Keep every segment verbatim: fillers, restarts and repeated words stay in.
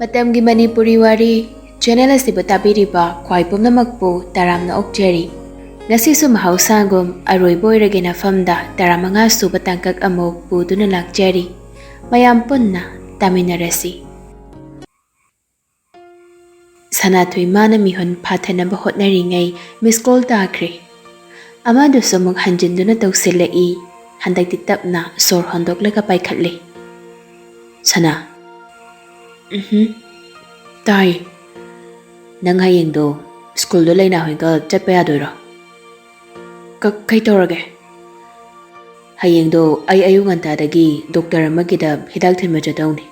ꯃꯇꯝꯒꯤ ꯃꯅꯤꯄꯨꯔꯤ ꯋꯥꯔꯤ ꯆꯦꯅꯦꯜ ꯑꯁꯤꯕꯨ ꯇꯥꯕꯤꯔꯤꯕ ꯈ꯭ꯋꯥꯏ ꯄꯨꯝꯅꯃꯛꯄꯨ ꯇꯔꯥꯝꯅ ꯑꯣꯛꯆꯔꯤ꯫ ꯉꯁꯤꯁꯨ ꯃꯍꯧꯁꯥꯒꯨꯝ ꯑꯔꯣꯏꯕ ꯑꯣꯏꯔꯒꯦ ꯅꯐꯝꯗ ꯇꯔꯥꯃꯉꯥ ꯁꯨꯕ ꯇꯥꯡꯀꯛ ꯑꯃꯨꯛ ꯄꯨꯗꯨꯅ ꯂꯥꯛꯆꯔꯤ꯫ ꯃꯌꯥꯝ ꯄꯨꯟꯅ ꯇꯥꯃꯤꯟꯅꯔꯁꯤ꯫ ꯁꯅꯥꯊꯣꯏ ꯃꯥꯅ ꯃꯤꯍꯨꯟ ꯐꯥꯊꯅꯕ ꯍꯣꯠꯅꯔꯤꯉꯩ ꯃꯤꯁ ꯀꯣꯜ ꯇꯥꯈ꯭ꯔꯦ꯫ ꯑꯃꯗꯨꯁꯨ ꯑꯃꯨꯛ ꯍꯟꯖꯤꯟꯗꯨꯅ ꯇꯧꯁꯤꯜꯂꯛꯏ꯫ ꯍꯟꯗꯛꯇꯤ ꯇꯞꯅ ꯁꯣꯔ ꯍꯣꯟꯗꯣꯛꯂꯒ ꯄꯥꯏꯈꯠꯂꯦ꯫ "ꯁꯅꯥ꯫" "ꯎꯝꯍꯨꯝ꯫ ꯇꯥꯏ꯫" "ꯅꯪ ꯍꯌꯦꯡꯗꯣ ꯁ꯭ꯀꯨꯜꯗꯣ ꯂꯩꯅꯥ ꯍꯣꯏꯒ ꯆꯠꯄ ꯌꯥꯗꯣꯏꯔꯣ?" "ꯀ-, ꯀꯩ ꯇꯧꯔꯒꯦ?" "ꯍꯌꯦꯡꯗꯣ ꯑꯩ ꯑꯌꯨꯛ ꯉꯟꯇꯥꯗꯒꯤ ꯗꯣꯛꯇꯔ ꯑꯃꯒꯤꯗ ꯍꯤꯗꯥꯛ ꯊꯤꯟꯕ ꯆꯠꯇꯧꯅꯤ꯫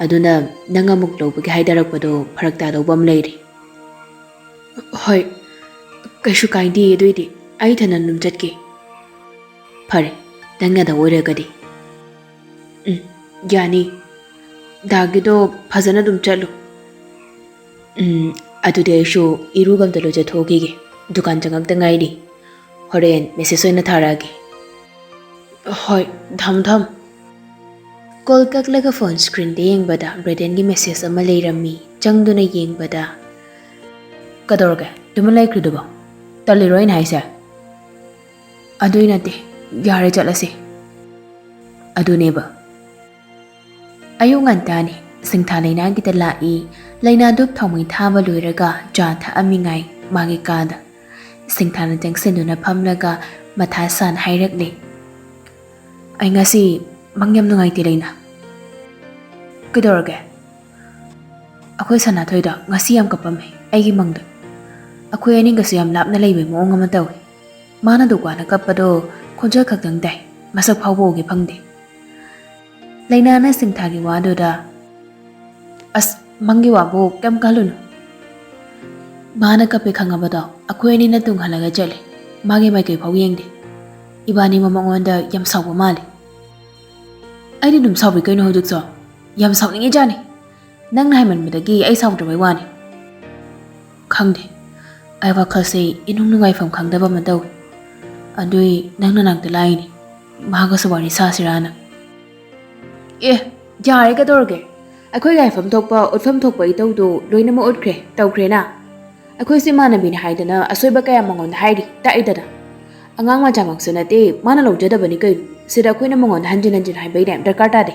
ꯑꯗꯨꯅ ꯅꯪ ꯑꯃꯨꯛ ꯂꯧꯕꯒꯤ ꯍꯥꯏꯗꯔꯛꯄꯗꯣ ꯐꯔꯛ ꯇꯥꯗꯧꯕ ꯑꯃ ꯂꯩꯔꯦ꯫" "ꯍꯣꯏ, ꯀꯩꯁꯨ ꯀꯥꯏꯗꯦ, ꯑꯗꯨꯏꯗꯤ ꯑꯩ ꯏꯊꯟꯗ ꯑꯗꯨꯝ ꯆꯠꯀꯦ꯫" "ꯐꯔꯦ, ꯅꯪ ꯌꯥꯗꯧ ꯑꯣꯏꯔꯒꯗꯤ꯫" "ꯎꯝ, ꯌꯥꯅꯤ꯫ ꯗꯥꯒꯤꯗꯣ ꯐꯖꯅ ꯑꯗꯨꯝ ꯆꯠꯂꯨ꯫" "ꯎꯝ, ꯑꯗꯨꯗꯤ ꯑꯩꯁꯨ ꯏꯔꯨꯒ ꯑꯝꯇ ꯂꯨꯖꯊꯣꯛꯈꯤꯒꯦ꯫ ꯗꯨꯀꯥꯟ ꯆꯪꯉꯛꯇ ꯉꯥꯏꯔꯤ꯫ ꯍꯣꯔꯦꯟ ꯃꯦꯁꯦꯖ ꯑꯣꯏꯅ ꯊꯥꯔꯛꯑꯒꯦ꯫" "ꯍꯣꯏ, ꯊꯝꯃꯣ, ꯊꯝꯃꯣ꯫" ꯀꯣꯜ ꯀꯛꯂꯒ ꯐꯣꯟ ꯁ꯭ꯀ꯭ꯔꯤꯟꯗ ꯌꯦꯡꯕꯗ ꯕ꯭ꯔꯦꯗꯦꯟꯒꯤ ꯃꯦꯁꯦꯖ ꯑꯃ ꯂꯩꯔꯝꯃꯤ꯫ ꯆꯪꯗꯨꯅ ꯌꯦꯡꯕꯗ, "ꯀꯗꯧꯔꯒꯦ? ꯇꯨꯃꯤꯟ ꯂꯩꯈ꯭ꯔꯤꯗꯨꯕꯣ? ꯇꯜꯂꯤꯔꯣ ꯑꯩꯅ ꯍꯥꯏꯁꯦ?" "ꯑꯗꯨꯏ ꯅꯠꯇꯦ, ꯌꯥꯔꯦ, ꯆꯠꯂꯁꯤ꯫" ꯑꯗꯨꯅꯦꯕ꯫ ꯑꯌꯨꯛ ꯉꯟꯇꯥꯅꯤ꯫ ꯁꯤꯡꯊꯥ ꯂꯩꯅꯥꯒꯤꯗ ꯂꯥꯛꯏ꯫ ꯂꯩꯅꯥ ꯙꯨꯞ ꯊꯥꯎꯃꯩ ꯊꯥꯕ ꯂꯣꯏꯔꯒ ꯆꯥ ꯊꯛꯑꯝꯃꯤꯉꯥꯏ ꯃꯥꯒꯤ ꯀꯥꯗ꯫ ꯁꯤꯡꯊꯥꯅ ꯆꯪꯁꯤꯟꯗꯨꯅ ꯐꯝꯂꯒ ꯃꯊꯥ ꯁꯥꯅ ꯍꯥꯏꯔꯛꯂꯤ꯫ "ꯑꯩ ꯉꯁꯤ ꯃꯪ ꯌꯥꯝ ꯅꯨꯡꯉꯥꯏꯇꯦ, ꯂꯩꯅꯥ꯫" "ꯀꯩꯗꯧꯔꯒꯦ?" "ꯑꯩꯈꯣꯏ ꯁꯅꯥꯊꯣꯏꯗꯣ ꯉꯁꯤ ꯌꯥꯝ ꯀꯞꯄꯝꯃꯦ ꯑꯩꯒꯤ ꯃꯪꯗ꯫ ꯑꯩꯈꯣꯏ ꯑꯅꯤꯒꯁꯨ ꯌꯥꯝ ꯂꯥꯞꯅ ꯂꯩꯕꯩ ꯃꯑꯣꯡ ꯑꯃ ꯇꯧꯋꯦ꯫ ꯃꯥꯅ ꯗꯨꯀꯥꯟꯗ ꯀꯞꯄꯗꯣ ꯈꯣꯟꯖꯦꯜ ꯈꯛꯇꯪ ꯇꯥꯏ, ꯃꯁꯛ ꯐꯥꯎꯕ ꯎꯒꯦ ꯐꯪꯗꯦ꯫" ꯂꯩꯅꯥꯅ ꯁꯤꯡꯊꯥꯒꯤ ꯋꯥꯗꯨꯗ, "ꯑꯁ, ꯃꯪꯒꯤ ꯋꯥꯕꯨ ꯀꯩꯝ ꯈꯜꯂꯨꯅꯨ꯫ ꯃꯥꯅ ꯀꯞꯄꯦ ꯈꯪꯉꯕꯗꯣ ꯑꯩꯈꯣꯏ ꯑꯅꯤꯅ ꯇꯨꯡ ꯍꯜꯂꯒ ꯆꯠꯂꯦ꯫ ꯃꯥꯒꯤ ꯃꯥꯏꯀꯩ ꯐꯥꯎ ꯌꯦꯡꯗꯦ꯫ ꯏꯕꯥꯅꯤꯃꯛ ꯃꯉꯣꯟꯗ ꯌꯥꯝ ꯁꯥꯎꯕ ꯃꯥꯜꯂꯦ꯫" "ꯑꯩꯗꯤ ꯑꯗꯨꯝ ꯁꯥꯎꯕꯤ ꯀꯩꯅꯣ ꯍꯧꯖꯤꯛꯁꯨ꯫ ꯌꯥꯝ ꯁꯥꯎꯅꯤꯡꯉꯤꯖꯥꯠꯅꯤ꯫ ꯅꯪꯅ ꯍꯥꯏꯃꯟꯕꯗꯒꯤ ꯑꯩ ꯁꯥꯎꯗ꯭ꯔꯕꯩ ꯋꯥꯅꯤ꯫" "ꯈꯪꯗꯦ, ꯑꯩ ꯋꯥꯈꯜꯁꯦ ꯏꯅꯨꯡ ꯅꯨꯡꯉꯥꯏꯐꯝ ꯈꯪꯗꯕ ꯑꯃ ꯇꯧꯏ꯫ ꯑꯗꯨꯏ ꯅꯪ ꯅꯅꯥꯛꯇ ꯂꯥꯛꯏꯅꯤ, ꯃꯥꯒꯁꯨ ꯋꯥꯔꯤ ꯁꯥꯁꯤꯔꯥꯅ꯫" "ꯑꯦ, ꯌꯥꯔꯦ, ꯀꯩꯗꯧꯔꯒꯦ? ꯑꯩꯈꯣꯏꯒꯤ ꯍꯥꯏꯐꯝ ꯊꯣꯛꯄ, ꯎꯠꯐꯝ ꯊꯣꯛꯄ ꯏꯇꯧꯗꯣ ꯂꯣꯏꯅꯃꯛ ꯎꯠꯈ꯭ꯔꯦ, ꯇꯧꯈ꯭ꯔꯦꯅ꯫ ꯑꯩꯈꯣꯏꯁꯨ ꯏꯃꯥꯟꯅꯕꯤꯅꯤ ꯍꯥꯏꯗꯅ ꯑꯁꯣꯏꯕ ꯀꯌꯥ ꯃꯉꯣꯟꯗ ꯍꯥꯏꯔꯤ, ꯇꯥꯛꯏꯗꯅ꯫ ꯑꯉꯥꯡ ꯃꯆꯥꯃꯛꯁꯨ ꯅꯠꯇꯦ, ꯃꯥꯅ ꯂꯧꯖꯗꯕꯅꯤ ꯀꯩꯅꯣ꯫ ꯁꯤꯗ ꯑꯩꯈꯣꯏꯅ ꯃꯉꯣꯟꯗ ꯍꯟꯖꯤꯟ ꯍꯟꯖꯤꯟ ꯍꯥꯏꯕꯩꯅꯦ, ꯗꯔꯀꯥꯔ ꯇꯥꯗꯦ꯫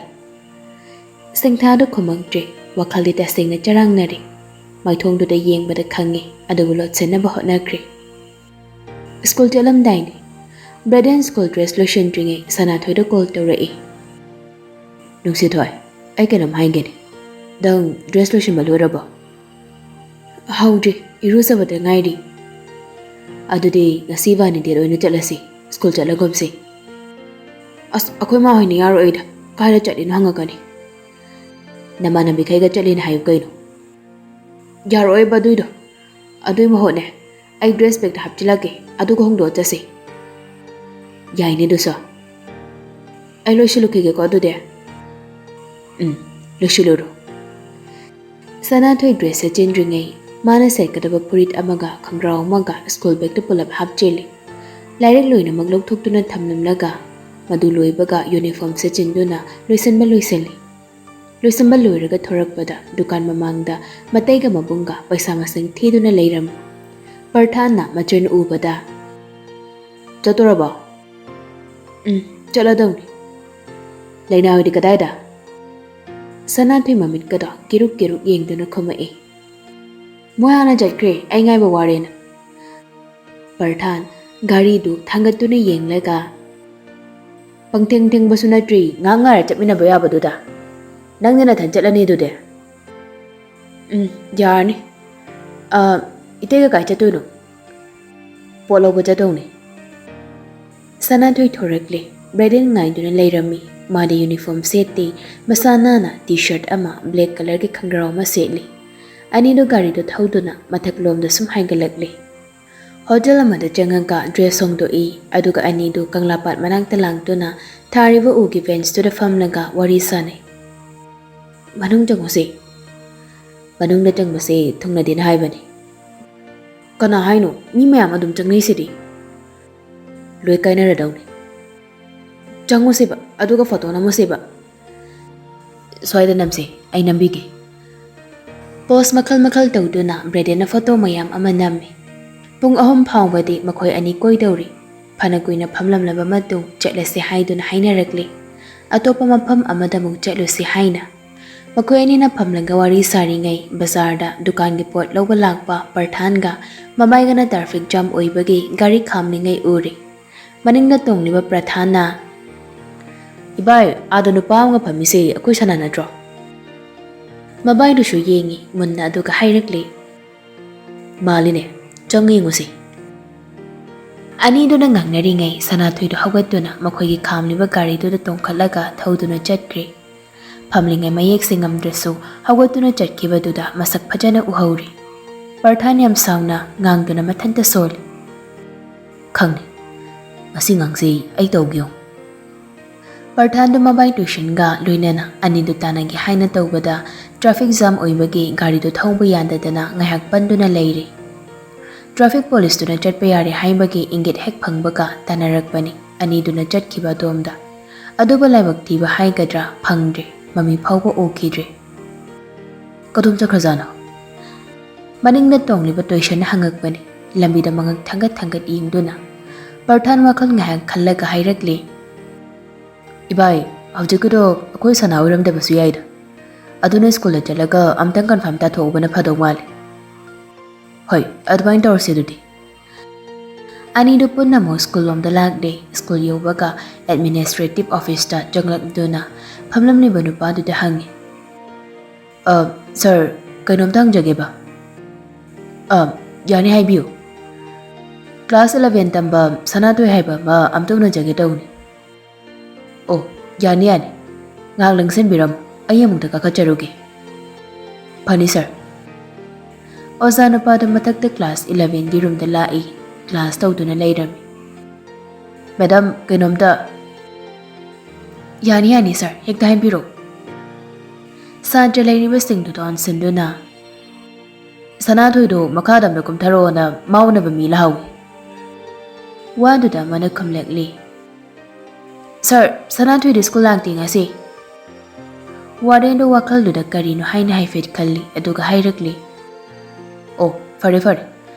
ꯁꯤꯡꯊꯥꯗꯣ ꯈꯨꯝꯃꯛꯇ꯭ꯔꯦ꯫ ꯋꯥꯈꯜꯗꯤ ꯇꯁꯦꯡꯅ ꯆꯔꯥꯡꯅꯔꯦ꯫ ꯃꯥꯏꯊꯣꯡꯗꯨꯗ ꯌꯦꯡꯕꯗ ꯈꯪꯉꯦ, ꯑꯗꯨꯕꯨ ꯂꯣꯠꯁꯤꯟꯅꯕ ꯍꯣꯠꯅꯈ꯭ꯔꯦ꯫ ꯁ꯭ꯀꯨꯜ ꯆꯠꯂꯝꯗꯥꯏꯅꯦ꯫ ꯕ꯭ꯔꯦꯗꯦꯟ ꯁ꯭ꯀꯨꯜ ꯗ꯭ꯔꯦꯁ ꯂꯣꯏꯁꯤꯟꯗ꯭ꯔꯤꯉꯩ ꯁꯅꯥꯊꯣꯏꯗ ꯀꯣꯜ ꯇꯧꯔꯛꯏ꯫ "ꯅꯨꯡꯁꯤꯊꯣꯏ, ꯑꯩ ꯀꯩꯅꯣꯝ ꯍꯥꯏꯒꯦꯅꯦ꯫ ꯅꯪ ꯗ꯭ꯔꯦꯁ ꯂꯣꯏꯁꯤꯟꯕ ꯂꯣꯏꯔꯕꯣ?" "ꯍꯧꯗ꯭ꯔꯤ, ꯏꯔꯨꯖꯕꯗ ꯉꯥꯏꯔꯤ꯫" "ꯑꯗꯨꯗꯤ ꯉꯁꯤ ꯏꯕꯥꯅꯤ ꯗꯦꯠ ꯑꯣꯏꯅ ꯆꯠꯂꯁꯤ, ꯁ꯭ꯀꯨꯜ ꯆꯠꯂꯒꯨꯝꯁꯤ꯫" "ꯑꯁ, ꯑꯩꯈꯣꯏ ꯃꯥ ꯍꯣꯏꯅ ꯌꯥꯔꯣꯏꯗ, ꯀꯥꯏꯗ ꯆꯠꯂꯤꯅꯣ ꯍꯪꯉꯛꯀꯅꯤ꯫" "ꯅꯃꯥꯟꯅꯕꯤꯈꯩꯒ ꯆꯠꯂꯤꯅ ꯍꯥꯏꯌꯨ ꯀꯩꯅꯣ꯫" "ꯌꯥꯔꯛꯑꯣꯏꯕ ꯑꯗꯨꯏꯗꯣ꯫ ꯑꯗꯨꯏ ꯃꯍꯨꯠꯅꯦ, ꯑꯩ ꯗ꯭ꯔꯦꯁ ꯕꯦꯒꯇ ꯍꯥꯞꯆꯤꯜꯂꯛꯀꯦ, ꯑꯗꯨꯒ ꯍꯣꯡꯗꯣꯛꯑ ꯆꯠꯁꯤ꯫" "ꯌꯥꯏꯅꯦ ꯑꯗꯨꯁꯨ꯫ ꯑꯩ ꯂꯣꯏꯁꯤꯜꯂꯨꯈꯤꯒꯦꯀꯣ ꯑꯗꯨꯗꯤ꯫" "ꯎꯝ, ꯂꯣꯏꯁꯤꯜꯂꯨꯔꯣ꯫" ꯁꯅꯥꯊꯣꯏ ꯗ꯭ꯔꯦꯁ ꯁꯦꯠꯆꯤꯟꯗ꯭ꯔꯤꯉꯩ ꯃꯥꯅ ꯁꯦꯠꯀꯗꯕ ꯐꯨꯔꯤꯠ ꯑꯃꯒ ꯈꯣꯡꯒ꯭ꯔꯥꯎ ꯑꯃꯒ ꯁ꯭ꯀꯨꯜ ꯕꯦꯒꯇ ꯄꯨꯂꯞ ꯍꯥꯞꯆꯤꯜꯂꯤ꯫ ꯂꯥꯏꯔꯤꯛ ꯂꯣꯏꯅꯃꯛ ꯂꯧꯊꯣꯛꯇꯨꯅ ꯊꯝꯂꯝꯂꯒ ꯃꯗꯨ ꯂꯣꯏꯕꯒ ꯌꯨꯅꯤꯐꯣꯔꯝ ꯁꯦꯠꯆꯤꯟꯗꯨꯅ ꯂꯣꯏꯁꯤꯟꯕ ꯂꯣꯏꯁꯤꯜꯂꯤ꯫ ꯂꯣꯏꯁꯤꯟꯕ ꯂꯣꯏꯔꯒ ꯊꯣꯔꯛꯄꯗ ꯗꯨꯀꯥꯟ ꯃꯃꯥꯡꯗ ꯃꯇꯩꯒ ꯃꯕꯨꯡꯒ ꯄꯩꯁꯥ ꯃꯁꯤꯡ ꯊꯤꯗꯨꯅ ꯂꯩꯔꯝꯃꯤ꯫ ꯄꯔꯊꯥꯟꯅ ꯃꯆꯟ ꯎꯕꯗ, "ꯆꯠꯇꯣꯔꯕꯣ?" "ꯎꯝ, ꯆꯠꯂꯗꯧꯅꯤ꯫" "ꯂꯩꯅꯥ ꯍꯣꯏꯗꯤ ꯀꯗꯥꯏꯗ?" ꯁꯅꯥꯊꯣꯏ ꯃꯃꯤꯠꯀꯗꯣ ꯀꯤꯔꯨꯛ ꯀꯤꯔꯨꯛ ꯌꯦꯡꯗꯨꯅ ꯈꯨꯝꯃꯛꯏ, "ꯃꯣꯏ ꯍꯥꯟꯅ ꯆꯠꯈ꯭ꯔꯦ, ꯑꯩ ꯉꯥꯏꯕ ꯋꯥꯔꯦꯅ꯫" ꯄꯔꯊꯥꯟ ꯒꯥꯔꯤꯗꯨ ꯊꯥꯡꯒꯠꯇꯨꯅ ꯌꯦꯡꯂꯒ, "ꯄꯪꯊꯦꯡ ꯊꯦꯡꯕꯁꯨ ꯅꯠꯇ꯭ꯔꯤ, ꯉꯥꯏꯍꯥꯛ ꯉꯥꯏꯔ ꯆꯠꯃꯤꯟꯅꯕ ꯌꯥꯕꯗꯨꯗ꯫ ꯅꯪꯗꯤ ꯅꯊꯟ ꯆꯠꯂꯅꯤ ꯑꯗꯨꯗꯤ?" "ꯎꯝ, ꯌꯥꯔꯅꯤ꯫ ꯑ, ꯏꯇꯩꯒ ꯀꯥꯏ ꯆꯠꯇꯣꯏꯅꯣ?" "ꯄꯣꯠ ꯂꯧꯕ ꯆꯠꯇꯧꯅꯤ꯫" ꯁꯅꯥꯊꯣꯏ ꯊꯣꯔꯛꯂꯦ꯫ ꯕ꯭ꯔꯦꯗꯦꯟ ꯉꯥꯏꯗꯨꯅ ꯂꯩꯔꯝꯃꯤ꯫ ꯃꯥꯗꯤ ꯌꯨꯅꯤꯐꯣꯔꯝ ꯁꯦꯠꯇꯦ꯫ ꯃꯁꯥ ꯅꯥꯟꯅ ꯇꯤ ꯁꯔꯠ ꯑꯃ, ꯕ꯭ꯂꯦꯛ ꯀꯂꯔꯒꯤ ꯈꯪꯒ꯭ꯔꯥꯎ ꯑꯃ ꯁꯦꯠꯂꯤ꯫ ꯑꯅꯤꯗꯨ ꯒꯥꯔꯤꯗꯨ ꯊꯧꯗꯨꯅ ꯃꯊꯛꯂꯣꯝꯗ ꯁꯨꯝ ꯍꯥꯏꯒꯠꯂꯛꯂꯦ꯫ ꯍꯣꯇꯦꯜ ꯑꯃꯗ ꯆꯪꯉꯒ ꯗ꯭ꯔꯦꯁ ꯍꯣꯡꯗꯣꯛꯏ, ꯑꯗꯨꯒ ꯑꯅꯤꯗꯨ ꯀꯪꯂꯥ ꯄꯥꯠ ꯃꯅꯥꯛꯇ ꯂꯥꯡꯗꯨꯅ ꯊꯥꯔꯤꯕ ꯎꯒꯤ ꯕꯦꯟꯁꯇꯨꯗ ꯐꯝꯂꯒ ꯋꯥꯔꯤ ꯁꯥꯟꯅꯩ꯫ "ꯃꯅꯨꯡ ꯆꯪꯉꯨꯁꯦ꯫ ꯃꯅꯨꯡꯗ ꯆꯪꯕꯁꯦ ꯊꯨꯡꯅꯗꯦꯅ ꯍꯥꯏꯕꯅꯤ꯫" "ꯀꯅꯥ ꯍꯥꯏꯅꯣ? ꯃꯤ ꯃꯌꯥꯝ ꯑꯗꯨꯝ ꯆꯪꯅꯩꯁꯤꯗꯤ꯫" "ꯂꯣꯏ ꯀꯥꯏꯅꯔꯗꯧꯅꯤ꯫ ꯆꯪꯉꯨꯁꯦꯕ, ꯑꯗꯨꯒ ꯐꯣꯇꯣ ꯅꯝꯃꯨꯁꯦꯕ꯫" ꯁ꯭ꯋꯥꯏꯗ ꯅꯝꯁꯦ, ꯑꯩ ꯅꯝꯕꯤꯒꯦ꯫ ꯄꯣꯁ ꯃꯈꯜ ꯃꯈꯜ ꯇꯧꯗꯨꯅ ꯕ꯭ꯔꯦꯗꯦꯟꯅ ꯐꯣꯇꯣ ꯃꯌꯥꯝ ꯑꯃ ꯅꯝꯃꯤ꯫ ꯄꯨꯡ ꯑꯍꯨꯝ ꯐꯥꯎꯕꯗꯤ ꯃꯈꯣꯏ ꯑꯅꯤ ꯀꯣꯏꯗꯧꯔꯤ꯫ ꯐꯅ ꯀꯨꯏꯅ ꯐꯝꯂꯝꯂꯕ ꯃꯇꯨꯡ ꯆꯠꯂꯁꯤ ꯍꯥꯏꯗꯨꯅ ꯍꯥꯏꯅꯔꯛꯂꯤ꯫ ꯑꯇꯣꯞꯄ ꯃꯐꯝ ꯑꯃꯗ ꯑꯃꯨꯛ ꯆꯠꯂꯨꯁꯤ ꯍꯥꯏꯅ꯫ ꯃꯈꯣꯏ ꯑꯅꯤꯅ ꯐꯝꯂꯒ ꯋꯥꯔꯤ ꯁꯥꯔꯤꯉꯩ ꯕꯖꯥꯔꯗ ꯗꯨꯀꯥꯟꯒꯤ ꯄꯣꯠ ꯂꯧꯕ ꯂꯥꯛꯄ ꯄꯔꯊꯥꯟꯒ ꯃꯕꯥꯏꯒꯅ ꯇ꯭ꯔꯥꯐꯤꯛ ꯖꯥꯝ ꯑꯣꯏꯕꯒꯤ ꯒꯥꯔꯤ ꯈꯥꯝꯂꯤꯉꯩ ꯎꯔꯤ꯫ ꯃꯅꯤꯡꯗ ꯇꯣꯡꯂꯤꯕ ꯄ꯭ꯔꯊꯥꯟꯅ, "ꯏꯕꯥꯏ, ꯑꯥꯗ ꯅꯨꯄꯥ ꯑꯃꯒ ꯐꯝꯃꯤꯁꯦ ꯑꯩꯈꯣꯏ ꯁꯅꯥ ꯅꯠꯇ꯭ꯔꯣ?" ꯃꯕꯥꯏꯗꯨꯁꯨ ꯌꯦꯡꯉꯤ ꯃꯨꯟꯅ, ꯑꯗꯨꯒ ꯍꯥꯏꯔꯛꯂꯤ, "ꯃꯥꯜꯂꯤꯅꯦ, ꯆꯪꯉ ꯌꯦꯡꯉꯨꯁꯤ꯫" ꯑꯅꯤꯗꯨꯅ ꯉꯥꯡꯅꯔꯤꯉꯩ ꯁꯅꯥꯊꯣꯏꯗꯨ ꯍꯧꯒꯠꯇꯨꯅ ꯃꯈꯣꯏꯒꯤ ꯈꯥꯝꯂꯤꯕ ꯒꯥꯔꯤꯗꯨꯗ ꯇꯣꯡꯈꯠꯂꯒ ꯊꯧꯗꯨꯅ ꯆꯠꯈ꯭ꯔꯦ꯫ ꯐꯝꯂꯤꯉꯩ ꯃꯌꯦꯛ ꯁꯦꯡꯉꯝꯗ꯭ꯔꯁꯨ ꯍꯧꯒꯠꯇꯨꯅ ꯆꯠꯈꯤꯕꯗꯨꯗ ꯃꯁꯛ ꯐꯖꯅ ꯎꯍꯧꯔꯤ꯫ ꯄꯔꯊꯥꯟ ꯌꯥꯝ ꯁꯥꯎꯅ ꯉꯥꯡꯗꯨꯅ ꯃꯊꯟꯇ ꯁꯣꯜꯂꯤ, "ꯈꯪꯉꯤ, ꯃꯁꯤ ꯉꯥꯡꯖꯩ ꯑꯩ ꯇꯧꯒꯦ ꯌꯦꯡꯉꯨ꯫" ꯄꯔꯊꯥꯟꯗꯨ ꯃꯕꯥꯏ ꯇꯨꯏꯁꯟꯒ ꯂꯣꯏꯅꯅ ꯑꯅꯤꯗꯨ ꯇꯥꯟꯅꯒꯦ ꯍꯥꯏꯅ ꯇꯧꯕꯗ ꯇ꯭ꯔꯥꯐꯤꯛ ꯖꯥꯝ ꯑꯣꯏꯕꯒꯤ ꯒꯥꯔꯤꯗꯨ ꯊꯧꯕ ꯌꯥꯗꯗꯅ ꯉꯥꯏꯍꯥꯛ ꯄꯟꯗꯨꯅ ꯂꯩꯔꯤ꯫ ꯇ꯭ꯔꯥꯐꯤꯛ ꯄꯨꯂꯤꯁꯇꯨꯅ ꯆꯠꯄ ꯌꯥꯔꯦ ꯍꯥꯏꯕꯒꯤ ꯏꯪꯒꯤꯠ ꯍꯦꯛ ꯐꯪꯕꯒ ꯇꯥꯟꯅꯔꯛꯄꯅꯤ ꯑꯅꯤꯗꯨꯅ ꯆꯠꯈꯤꯕ ꯑꯗꯣꯝꯗ꯫ ꯑꯗꯨꯕꯨ ꯂꯥꯏꯕꯛ ꯊꯤꯕ ꯍꯥꯏꯒꯗ꯭ꯔꯥ, ꯐꯪꯗ꯭ꯔꯦ, ꯃꯃꯤ ꯐꯥꯎꯕ ꯎꯈꯤꯗ꯭ꯔꯦ꯫ "ꯀꯗꯣꯝ ꯆꯠꯈ꯭ꯔꯖꯥꯠꯅꯣ?" ꯃꯅꯤꯡꯗ ꯇꯣꯡꯂꯤꯕ ꯇꯣꯏꯁꯟꯅ ꯍꯪꯉꯛꯄꯅꯤ, ꯂꯝꯕꯤꯗ ꯃꯉꯛ ꯊꯥꯡꯒꯠ ꯊꯥꯡꯒꯠ ꯌꯦꯡꯗꯨꯅ꯫ ꯄꯔꯊꯥꯟ ꯋꯥꯈꯜ ꯉꯥꯏꯍꯥꯛ ꯈꯜꯂꯒ ꯍꯥꯏꯔꯛꯂꯤ, "ꯏꯕꯥꯏ, ꯍꯧꯖꯤꯛꯀꯤꯗꯣ ꯑꯩꯈꯣꯏ ꯁꯅꯥ ꯑꯣꯏꯔꯝꯗꯕꯁꯨ ꯌꯥꯏꯗ꯫ ꯑꯗꯨꯅ ꯁ꯭ꯀꯨꯜꯗ ꯆꯠꯂꯒ ꯑꯝꯇꯪ ꯀꯟꯐꯥꯔꯝ ꯇꯥꯊꯣꯛꯎꯕꯅ ꯐꯗꯧ ꯃꯥꯜꯂꯦ꯫" "ꯍꯣꯏ, ꯑꯗꯨꯃꯥꯏꯅ ꯇꯧꯔꯁꯦ ꯑꯗꯨꯗꯤ꯫" ꯑꯅꯤꯗꯨ ꯄꯨꯟꯅ ꯑꯃꯨꯛ ꯁ꯭ꯀꯨꯜ ꯂꯣꯝꯗ ꯂꯥꯛꯂꯦ꯫ ꯁ꯭ꯀꯨꯜ ꯌꯧꯕꯒ ꯑꯦꯗꯃꯤꯅꯤꯁꯇ꯭ꯔꯦꯇꯤꯚ ꯑꯣꯐꯤꯁꯇ ꯆꯪꯂꯛꯇꯨꯅ ꯐꯝꯂꯝꯂꯤꯕ ꯅꯨꯄꯥꯗꯨꯗ ꯍꯪꯉꯤ, "ꯑ, ꯁꯥꯔ, ꯀꯩꯅꯣꯝꯇ ꯍꯪꯖꯒꯦꯕ꯫" "ꯑ, ꯌꯥꯅꯤ, ꯍꯥꯏꯕꯤꯌꯨ꯫" "ꯀ꯭ꯂꯥꯁ ꯏꯂꯚꯦꯟ ꯇꯝꯕ ꯁꯅꯥꯇꯣꯏ ꯍꯥꯏꯕ ꯑꯃ ꯑꯝꯇ ꯎꯅꯖꯒꯦ ꯇꯧꯅꯤ꯫" "ꯑꯣ, ꯌꯥꯅꯤ, ꯌꯥꯅꯤ꯫ ꯉꯥꯏꯍꯥꯛ ꯂꯪꯁꯤꯟꯕꯤꯔꯝꯃꯨ, ꯑꯩ ꯑꯃꯨꯛꯇ ꯀꯥꯈꯠꯆꯔꯨꯒꯦ꯫" "ꯐꯅꯤ, ꯁꯥꯔ꯫" ꯑꯣꯖꯥ ꯅꯨꯄꯥꯗꯨ ꯃꯊꯛꯇ ꯀ꯭ꯂꯥꯁ ꯏꯂꯚꯦꯟꯒꯤ ꯔꯨꯝꯗ ꯂꯥꯛꯏ꯫ ꯀ꯭ꯂꯥꯁ ꯇꯧꯗꯨꯅ ꯂꯩꯔꯝꯃꯤ꯫ "ꯃꯦꯗꯥꯝ, ꯀꯩꯅꯣꯝꯇ꯫" "ꯌꯥꯅꯤ, ꯌꯥꯅꯤ, ꯁꯥꯔ, ꯍꯦꯛꯇ ꯍꯥꯏꯕꯤꯔꯛꯎ꯫" ꯁꯥꯇ꯭ꯔ ꯂꯩꯔꯤꯕꯁꯤꯡꯗꯨꯗ ꯑꯣꯟꯁꯤꯟꯗꯨꯅ, "ꯁꯅꯥꯊꯣꯏꯗꯨ ꯃꯈꯥꯗ ꯑꯝꯇ ꯀꯨꯝꯊꯔꯛꯑꯣꯅ ꯃꯥ ꯎꯅꯕ ꯃꯤ ꯂꯥꯛꯍꯧꯏ꯫" ꯋꯥꯗꯨꯗ ꯑꯃꯅ ꯈꯨꯝꯂꯛꯂꯤ, "ꯁꯥꯔ, ꯁꯅꯥꯊꯣꯏꯗꯤ ꯁ꯭ꯀꯨꯜ ꯂꯥꯛꯇꯦ ꯉꯁꯤ꯫" ꯋꯥꯔꯗꯦꯟꯗꯣ ꯋꯥꯈꯜꯗꯨꯗ ꯀꯔꯤꯅꯣ ꯍꯥꯏꯅ ꯍꯥꯏꯐꯦꯠ ꯈꯜꯂꯤ, ꯑꯗꯨꯒ ꯍꯥꯏꯔꯛꯂꯤ, "ꯑꯣ, ꯐꯔꯦ ꯐꯔꯦ,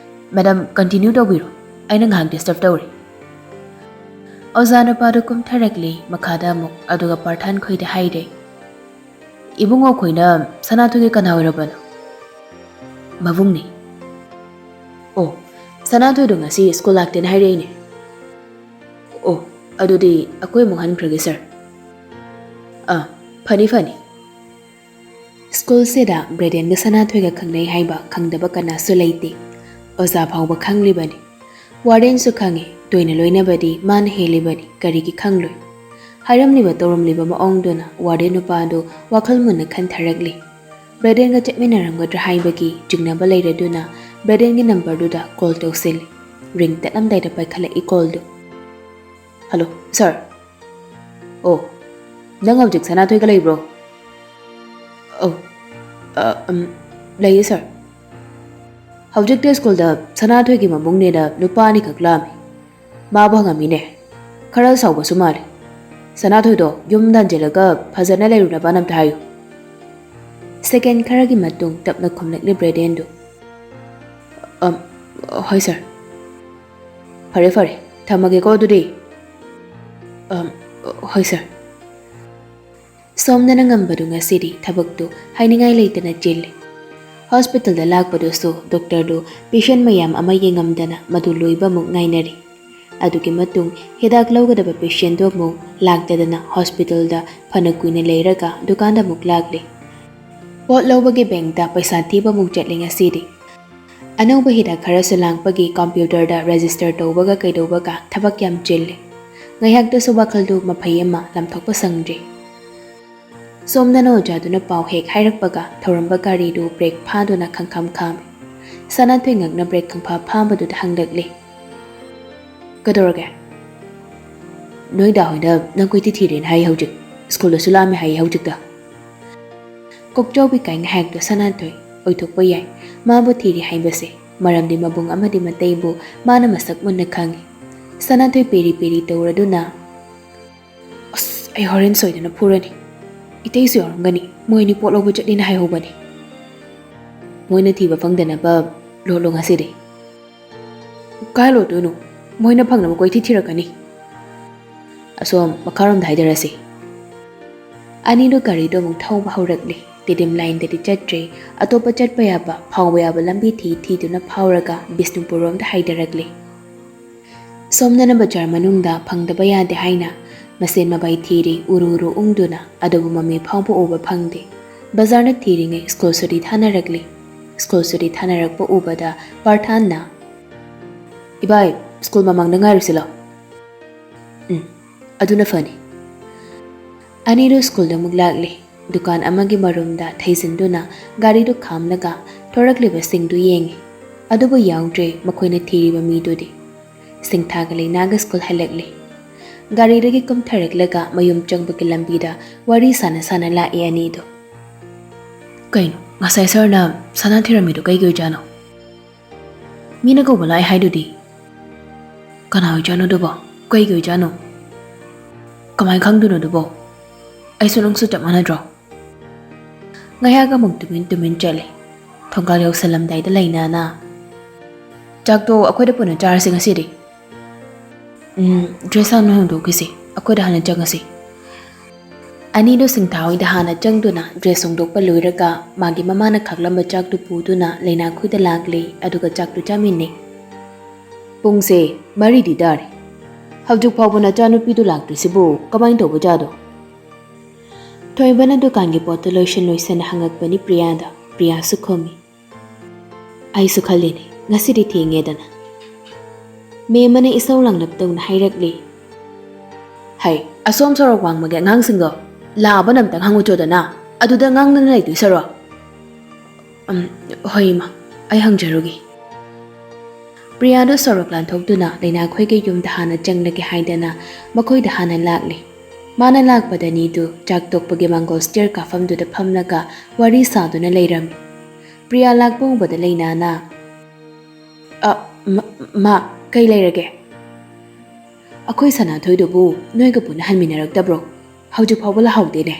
ꯃꯦꯗꯥꯝ, ꯀꯟꯇꯤꯅ꯭ꯌꯨ ꯇꯧꯕꯤꯔꯣ, ꯑꯩꯅ ꯉꯥꯏꯍꯥꯛ ꯗꯤꯁꯇꯔꯕ ꯇꯧꯔꯦ"꯫ ꯑꯣꯖꯥ ꯅꯨꯄꯥꯗꯨ ꯀꯨꯝꯊꯔꯛꯂꯤ ꯃꯈꯥꯗ ꯑꯃꯨꯛ, ꯑꯗꯨꯒ ꯄꯥꯔꯊꯥꯟ ꯈꯣꯏꯗ ꯍꯥꯏꯔꯦ, "ꯏꯕꯨꯡꯉꯣ ꯈꯣꯏꯅ ꯁꯅꯥꯊꯣꯏꯒꯤ ꯀꯅꯥ ꯑꯣꯏꯔꯕꯅꯣ?" "ꯃꯕꯨꯡꯅꯤ"꯫ "ꯑꯣ, ꯁꯅꯥꯊꯣꯏꯗꯣ ꯉꯁꯤ ꯁ꯭ꯀꯨꯜ ꯂꯥꯛꯇꯦꯅ ꯍꯥꯏꯔꯛꯏꯅꯦ"꯫ "ꯑꯣ, ꯑꯗꯨꯗꯤ ꯑꯩꯈꯣꯏ ꯑꯃꯨꯛ ꯍꯟꯈ꯭ꯔꯒꯦ, ꯁꯥꯔ"꯫ "ꯑꯥ, ꯐꯅꯤ ꯐꯅꯤ"꯫ ꯁ꯭ꯀꯨꯜꯁꯤꯗ ꯕ꯭ꯔꯦꯗꯦꯟꯒ ꯁꯅꯥꯊꯣꯏꯒ ꯈꯪꯅꯩ ꯍꯥꯏꯕ ꯈꯪꯗꯕ ꯀꯅꯥꯁꯨ ꯂꯩꯇꯦ꯫ ꯑꯣꯖꯥ ꯐꯥꯎꯕ ꯈꯪꯂꯤꯕꯅꯤ꯫ ꯋꯥꯔꯗꯦꯟꯁꯨ ꯈꯪꯉꯤ, ꯇꯣꯏꯅ ꯂꯣꯏꯅꯕꯗꯤ ꯃꯥꯅ ꯍꯦꯜꯂꯤꯕꯅꯤ, ꯀꯔꯤꯒꯤ ꯈꯪꯂꯣꯏ? ꯍꯥꯏꯔꯝꯂꯤꯕ ꯇꯧꯔꯝꯂꯤꯕ ꯃꯑꯣꯡꯗꯨꯅ ꯋꯥꯔꯗꯦꯟ ꯅꯨꯄꯥ ꯑꯗꯨ ꯋꯥꯈꯜ ꯃꯨꯟꯅ ꯈꯟꯊꯔꯛꯂꯤ꯫ ꯕ꯭ꯔꯦꯗꯦꯟꯒ ꯆꯠꯃꯤꯟꯅꯔꯝꯒꯗ꯭ꯔꯥ ꯍꯥꯏꯕꯒꯤ ꯆꯤꯡꯅꯕ ꯂꯩꯔꯗꯨꯅ ꯕ꯭ꯔꯦꯗꯦꯟꯒꯤ ꯅꯝꯕꯔꯗꯨꯗ ꯀꯣꯜ ꯇꯧꯁꯤꯜꯂꯤ꯫ ꯔꯤꯡ ꯇꯠꯂꯝꯗꯥꯏꯗ ꯄꯥꯏꯈꯠꯂꯛꯏ ꯀꯣꯜꯗꯨ꯫ "ꯍꯜꯂꯣ, ꯁꯥꯔ"꯫ "ꯑꯣ, ꯅꯪ ꯍꯧꯖꯤꯛ ꯁꯅꯥꯊꯣꯏꯒ ꯂꯩꯕ꯭ꯔꯣ?" "ꯑꯧ, ꯑ, ꯎꯝ, ꯂꯩꯌꯦ, ꯁꯥꯔ"꯫ "ꯍꯧꯖꯤꯛꯇ ꯁ꯭ꯀꯨꯜꯗ ꯁꯅꯥꯊꯣꯏꯒꯤ ꯃꯕꯨꯡꯅꯦꯅ ꯅꯨꯄꯥ ꯑꯅꯤꯈꯛ ꯂꯥꯛꯑꯝꯃꯤ꯫ ꯃꯥꯕꯨ ꯍꯪꯉꯝꯃꯤꯅꯦ꯫ ꯈꯔ ꯁꯥꯎꯕꯁꯨ ꯃꯥꯜꯂꯤ꯫ ꯁꯅꯥꯊꯣꯏꯗꯣ ꯌꯨꯝꯗ ꯍꯟꯖꯤꯜꯂꯒ ꯐꯖꯅ ꯂꯩꯔꯨꯅꯕꯅ ꯑꯝꯇ ꯍꯥꯏꯌꯨ"꯫ ꯁꯦꯀꯦꯟ ꯈꯔꯒꯤ ꯃꯇꯨꯡ ꯇꯞꯅ ꯈꯨꯝꯂꯛꯂꯤ ꯕ꯭ꯔꯦꯗꯦꯟꯗꯨ꯫ "ꯑꯝ, ꯍꯣꯏ, ꯁꯥꯔ"꯫ "ꯐꯔꯦ, ꯐꯔꯦ, ꯊꯝꯃꯒꯦꯀꯣ ꯑꯗꯨꯗꯤ"꯫ "ꯑꯝ, ꯍꯣꯏ, ꯁꯥꯔ"꯫ ꯁꯣꯝꯗꯅ ꯉꯝꯕꯗꯨ ꯉꯁꯤꯗꯤ ꯊꯕꯛꯇꯨ ꯍꯥꯏꯅꯤꯡꯉꯥꯏ ꯂꯩꯇꯅ ꯆꯤꯜꯂꯤ꯫ ꯍꯣꯁꯄꯤꯇꯥꯜꯗ ꯂꯥꯛꯄꯗꯨꯁꯨ ꯗꯣꯛꯇꯔꯗꯨ ꯄꯦꯁꯦꯟ ꯃꯌꯥꯝ ꯑꯃ ꯌꯦꯡꯉꯝꯗꯅ ꯃꯗꯨ ꯂꯣꯏꯕ ꯑꯃꯨꯛ ꯉꯥꯏꯅꯔꯤ꯫ ꯑꯗꯨꯒꯤ ꯃꯇꯨꯡ ꯍꯤꯗꯥꯛ ꯂꯧꯒꯗꯕ ꯄꯦꯁꯦꯟꯗꯨ ꯑꯃꯨꯛ ꯂꯥꯛꯇꯗꯅ ꯍꯣꯁꯄꯤꯇꯥꯜꯗ ꯐꯅ ꯀꯨꯏꯅ ꯂꯩꯔꯒ ꯗꯨꯀꯥꯟꯗ ꯑꯃꯨꯛ ꯂꯥꯛꯂꯤ꯫ ꯄꯣꯠ ꯂꯧꯕꯒꯤ ꯕꯦꯡꯛꯇ ꯄꯩꯁꯥ ꯊꯤꯕ ꯑꯃꯨꯛ ꯆꯠꯂꯤ ꯉꯁꯤꯗꯤ꯫ ꯑꯅꯧꯕ ꯍꯤꯗꯥꯛ ꯈꯔꯁꯨ ꯂꯥꯛꯄꯒꯤ ꯀꯝꯄ꯭ꯌꯨꯇꯔꯗ ꯔꯦꯖꯤꯁꯇꯔ ꯇꯧꯕꯒ ꯀꯩꯗꯧꯕꯒ ꯊꯕꯛ ꯌꯥꯝ ꯆꯤꯜꯂꯤ꯫ ꯉꯥꯏꯍꯥꯛꯇꯁꯨ ꯋꯥꯈꯜꯗꯨ ꯃꯐꯩ ꯑꯃ ꯂꯥꯝꯊꯣꯛꯄ ꯁꯪꯗ꯭ꯔꯤ꯫ ꯁꯣꯝꯗꯅ ꯑꯣꯖꯥꯗꯨꯅ ꯄꯥꯎ ꯍꯦꯛ ꯍꯥꯏꯔꯛꯄꯒ ꯊꯧꯔꯝꯕ ꯒꯥꯔꯤꯗꯨ ꯕ꯭ꯔꯦꯛ ꯐꯥꯗꯨꯅ ꯈꯪꯈꯥꯝ ꯈꯥꯝꯃꯤ꯫ ꯁꯅꯥꯊꯣꯏ ꯉꯛꯅ ꯕ꯭ꯔꯦꯛ ꯈꯪꯐꯥ ꯐꯥꯕꯗꯨꯗ ꯍꯪꯂꯛꯂꯤ, "ꯀꯩꯗꯧꯔꯒꯦ?" "ꯅꯣꯏꯗꯥ ꯍꯣꯏꯅ ꯅꯪ ꯀꯣꯏꯊꯤ ꯊꯤꯔꯦꯅ ꯍꯥꯏ ꯍꯧꯖꯤꯛ꯫ ꯁ꯭ꯀꯨꯜꯗꯁꯨ ꯂꯥꯛꯑꯝꯃꯦ ꯍꯥꯏ ꯍꯧꯖꯤꯛꯇ"꯫ ꯀꯣꯛꯆꯥꯎꯕꯤ ꯀꯥꯏ ꯉꯥꯏꯍꯥꯛꯇ ꯁꯅꯥꯊꯣꯏ ꯑꯣꯏꯊꯣꯛꯄ ꯌꯥꯏ꯫ ꯃꯥꯕꯨ ꯊꯤꯔꯤ ꯍꯥꯏꯕꯁꯦ ꯃꯔꯝꯗꯤ ꯃꯕꯨꯡ ꯑꯃꯗꯤ ꯃꯇꯩꯕꯨ ꯃꯥꯅ ꯃꯁꯛ ꯃꯨꯟꯅ ꯈꯪꯏ꯫ ꯁꯅꯥꯊꯣꯏ ꯄꯦꯔꯤ ꯄꯦꯔꯤ ꯇꯧꯔꯗꯨꯅ, "ꯑꯁ, ꯑꯩ ꯍꯣꯔꯦꯟ ꯁꯣꯏꯗꯅ ꯐꯨꯔꯅꯤ"꯫ ꯏꯇꯩꯁꯨ ꯌꯥꯎꯔꯝꯒꯅꯤ, ꯃꯣꯏ ꯑꯅꯤ ꯄꯣꯠ ꯂꯧꯕ ꯆꯠꯂꯤꯅ ꯍꯥꯏꯍꯧꯕꯅꯤ꯫ ꯃꯣꯏꯅ ꯊꯤꯕ ꯐꯪꯗꯅꯕ ꯂꯣꯠꯂꯣ ꯉꯁꯤꯗꯤ꯫ ꯀꯥꯏ ꯂꯣꯠꯇꯣꯏꯅꯣ? ꯃꯣꯏꯅ ꯐꯪꯅꯕ ꯀꯣꯏꯊꯤ ꯊꯤꯔꯛꯀꯅꯤ꯫ ꯑꯁꯣꯝ ꯃꯈꯥꯔꯣꯝꯗ ꯍꯥꯏꯗꯔꯁꯤ꯫ ꯑꯅꯤꯗꯨ ꯒꯥꯔꯤꯗꯣ ꯑꯃꯨꯛ ꯊꯧꯕ ꯍꯧꯔꯛꯂꯦ꯫ ꯇꯤꯗꯤꯝ ꯂꯥꯏꯟꯗꯗꯤ ꯆꯠꯇ꯭ꯔꯦ꯫ ꯑꯇꯣꯞꯄ ꯆꯠꯄ ꯌꯥꯕ, ꯐꯥꯎꯕ ꯌꯥꯕ ꯂꯝꯕꯤ ꯊꯤ ꯊꯤꯗꯨꯅ ꯐꯥꯎꯔꯒ ꯕꯤꯁꯅꯨꯄꯨꯔ ꯔꯣꯝꯗ ꯍꯥꯏꯗꯔꯛꯂꯦ꯫ ꯁꯣꯝꯗꯅ ꯕꯖꯥꯔ ꯃꯅꯨꯡꯗ ꯐꯪꯗꯕ ꯌꯥꯗꯦ ꯍꯥꯏꯅ ꯃꯁꯦꯟ ꯃꯕꯥꯏ ꯊꯤꯔꯤ, ꯎꯔꯨ ꯎꯔꯨ ꯎꯪꯗꯨꯅ, ꯑꯗꯨꯕꯨ ꯃꯃꯤ ꯐꯥꯎꯕ ꯎꯕ ꯐꯪꯗꯦ꯫ ꯕꯖꯥꯔꯅ ꯊꯤꯔꯤꯉꯩ ꯁ꯭ꯀꯨꯜ ꯁꯨꯇꯤ ꯊꯥꯅꯔꯛꯂꯤ꯫ ꯁ꯭ꯀꯨꯜ ꯁꯨꯇꯤ ꯊꯥꯅꯔꯛꯄ ꯎꯕꯗ ꯄꯥꯔꯊꯥꯟꯅ, "ꯏꯕꯥꯏ, ꯁ꯭ꯀꯨꯜ ꯃꯃꯥꯡꯗ ꯉꯥꯏꯔꯨꯁꯤ ꯂꯥꯎ꯫" "ꯎꯝ, ꯑꯗꯨꯅ ꯐꯅꯤ꯫" ꯑꯅꯤꯗꯨ ꯁ꯭ꯀꯨꯜꯗ ꯑꯃꯨꯛ ꯂꯥꯛꯂꯤ꯫ ꯗꯨꯀꯥꯟ ꯑꯃꯒꯤ ꯃꯔꯨꯝꯗ ꯊꯩꯖꯤꯟꯗꯨꯅ ꯒꯥꯔꯤꯗꯨ ꯈꯥꯝꯂꯒ ꯊꯣꯔꯛꯂꯤꯕꯁꯤꯡꯗꯨ ꯌꯦꯡꯉꯤ꯫ ꯑꯗꯨꯕꯨ ꯌꯥꯎꯗ꯭ꯔꯦ ꯃꯈꯣꯏꯅ ꯊꯤꯔꯤꯕ ꯃꯤꯗꯨꯗꯤ꯫ ꯁꯤꯡꯊꯥꯒ ꯂꯩꯅꯥꯒ ꯁ꯭ꯀꯨꯜ ꯍꯜꯂꯛꯂꯤ꯫ ꯒꯥꯔꯤꯗꯒꯤ ꯀꯨꯝꯊꯔꯛꯂꯒ ꯃꯌꯨꯝ ꯆꯪꯕꯒꯤ ꯂꯝꯕꯤꯗ ꯋꯥꯔꯤ ꯁꯥꯟꯅ ꯁꯥꯟꯅ ꯂꯥꯛꯏ ꯑꯅꯤꯗꯨ꯫ "ꯀꯩꯅꯣ, ꯉꯁꯥꯏ ꯁꯥꯔꯅ ꯁꯅꯥ ꯊꯤꯔꯝꯃꯤꯗꯣ ꯀꯩꯒꯤ ꯑꯣꯏꯖꯥꯠꯅꯣ? ꯃꯤꯅ ꯀꯧꯕ ꯂꯥꯛꯑꯦ ꯍꯥꯏꯗꯨꯗꯤ?" "ꯀꯅꯥ ꯑꯣꯏꯖꯥꯠꯅꯣ ꯑꯗꯨꯕꯣ? ꯀꯩꯒꯤ ꯑꯣꯏꯖꯥꯠꯅꯣ?" "ꯀꯃꯥꯏꯅ ꯈꯪꯗꯣꯏꯅꯣ ꯑꯗꯨꯕꯣ? ꯑꯩꯁꯨ ꯅꯪꯁꯨ ꯆꯞ ꯃꯥꯟꯅꯗ꯭ꯔꯣ?" ꯉꯥꯏꯍꯥꯛ ꯑꯃꯨꯛ ꯇꯨꯃꯤꯟ ꯇꯨꯃꯤꯟ ꯆꯠꯂꯦ꯫ ꯊꯣꯡꯒꯥꯜ ꯌꯧꯁꯜꯂꯝꯗꯥꯏꯗ ꯂꯩꯅꯥꯅ, "ꯆꯥꯛꯇꯣ ꯑꯩꯈꯣꯏꯗ ꯄꯨꯟꯅ ꯆꯥꯔꯁꯤ ꯉꯁꯤꯗꯤ꯫ ꯎꯝ, ꯗ꯭ꯔꯦꯁ ꯍꯥꯟꯅ ꯍꯣꯡꯗꯣꯛꯈꯤꯁꯤ, ꯑꯩꯈꯣꯏꯗ ꯍꯥꯟꯅ ꯆꯪꯉꯁꯤ꯫" ꯑꯅꯤꯗꯣ ꯁꯤꯡꯊꯥ ꯍꯣꯏꯗ ꯍꯥꯟꯅ ꯆꯪꯗꯨꯅ ꯗ꯭ꯔꯦꯁ ꯍꯣꯡꯗꯣꯛꯄ ꯂꯣꯏꯔꯒ ꯃꯥꯒꯤ ꯃꯃꯥꯅ ꯈꯥꯛꯂꯝꯕ ꯆꯥꯛꯇꯨ ꯄꯨꯗꯨꯅ ꯂꯩꯅꯥꯈꯣꯏꯗ ꯂꯥꯛꯂꯦ, ꯑꯗꯨꯒ ꯆꯥꯛꯇꯨ ꯆꯥꯃꯤꯟꯅꯩ꯫ "ꯄꯨꯡꯁꯦ ꯃꯔꯤꯗꯤ ꯇꯥꯔꯦ꯫ ꯍꯧꯖꯤꯛ ꯐꯥꯎꯕ ꯅꯆꯥꯅꯨꯄꯤꯗꯨ ꯂꯥꯛꯇ꯭ꯔꯤꯁꯤꯕꯨ ꯀꯃꯥꯏꯅ ꯇꯧꯕꯖꯥꯠꯅꯣ?" ꯊꯣꯏꯕꯅ ꯗꯨꯀꯥꯟꯒꯤ ꯄꯣꯠꯇꯨ ꯂꯣꯏꯁꯤꯟ ꯂꯣꯏꯁꯤꯟꯅ ꯍꯪꯉꯛꯄꯅꯤ ꯄ꯭ꯔꯤꯌꯥꯗ꯫ ꯄ꯭ꯔꯤꯌꯥꯁꯨ ꯈꯨꯝꯃꯤ, "ꯑꯩꯁꯨ ꯈꯜꯂꯤꯅꯦ, ꯉꯁꯤꯗꯤ ꯊꯦꯡꯉꯦꯗꯅ꯫" ꯃꯦꯝ ꯑꯃꯅ ꯏꯁꯧ ꯂꯥꯡꯂꯞ ꯇꯧꯅ ꯍꯥꯏꯔꯛꯂꯤ, "ꯍꯩ, ꯑꯁꯣꯝ ꯁꯣꯔꯣꯛ ꯋꯥꯡꯃꯒꯤ ꯑꯉꯥꯡꯁꯤꯡꯗꯣ ꯂꯥꯛꯑꯕꯅ ꯑꯝꯇꯪ ꯍꯪꯉꯨꯆꯣꯗꯅ, ꯑꯗꯨꯗ ꯉꯥꯡꯗꯅ ꯂꯩꯗꯣꯏ ꯁꯔꯨꯛ꯫" "ꯎꯝ, ꯍꯣꯏ ꯏꯃꯥ, ꯑꯩ ꯍꯪꯖꯔꯨꯒꯦ꯫" ꯄ꯭ꯔꯤꯌꯥꯗꯣ ꯁꯣꯔꯣꯛ ꯂꯥꯟꯊꯣꯛꯇꯨꯅ ꯂꯩꯅꯥꯈꯣꯏꯒꯤ ꯌꯨꯝꯗ ꯍꯥꯟꯅ ꯆꯪꯂꯒꯦ ꯍꯥꯏꯗꯅ ꯃꯈꯣꯏꯗ ꯍꯥꯟꯅ ꯂꯥꯛꯂꯦ꯫ ꯃꯥꯅ ꯂꯥꯛꯄꯗ ꯑꯅꯤꯗꯨ ꯆꯥꯛ ꯇꯣꯛꯄꯒꯤ ꯃꯥꯡꯒꯣꯜ ꯁ꯭ꯇꯤꯌꯔ ꯀꯥꯐꯝꯗꯨꯗ ꯐꯝꯂꯒ ꯋꯥꯔꯤ ꯁꯥꯗꯨꯅ ꯂꯩꯔꯝꯃꯤ꯫ ꯄ꯭ꯔꯤꯌꯥ ꯂꯥꯛꯄ ꯎꯕꯗ ꯂꯩꯅꯥꯅ, "ꯑ, ꯃ-, ꯃꯥ, ꯀꯩ ꯂꯩꯔꯒꯦ? ꯑꯩꯈꯣꯏ ꯁꯅꯥꯊꯣꯏꯗꯨꯕꯨ ꯅꯣꯏꯒ ꯄꯨꯟꯅ ꯍꯟꯃꯤꯟꯅꯔꯛꯇꯕ꯭ꯔꯣ? ꯍꯧꯖꯤꯛ ꯐꯥꯎꯕ ꯂꯥꯛꯍꯧꯗꯦꯅꯦ꯫"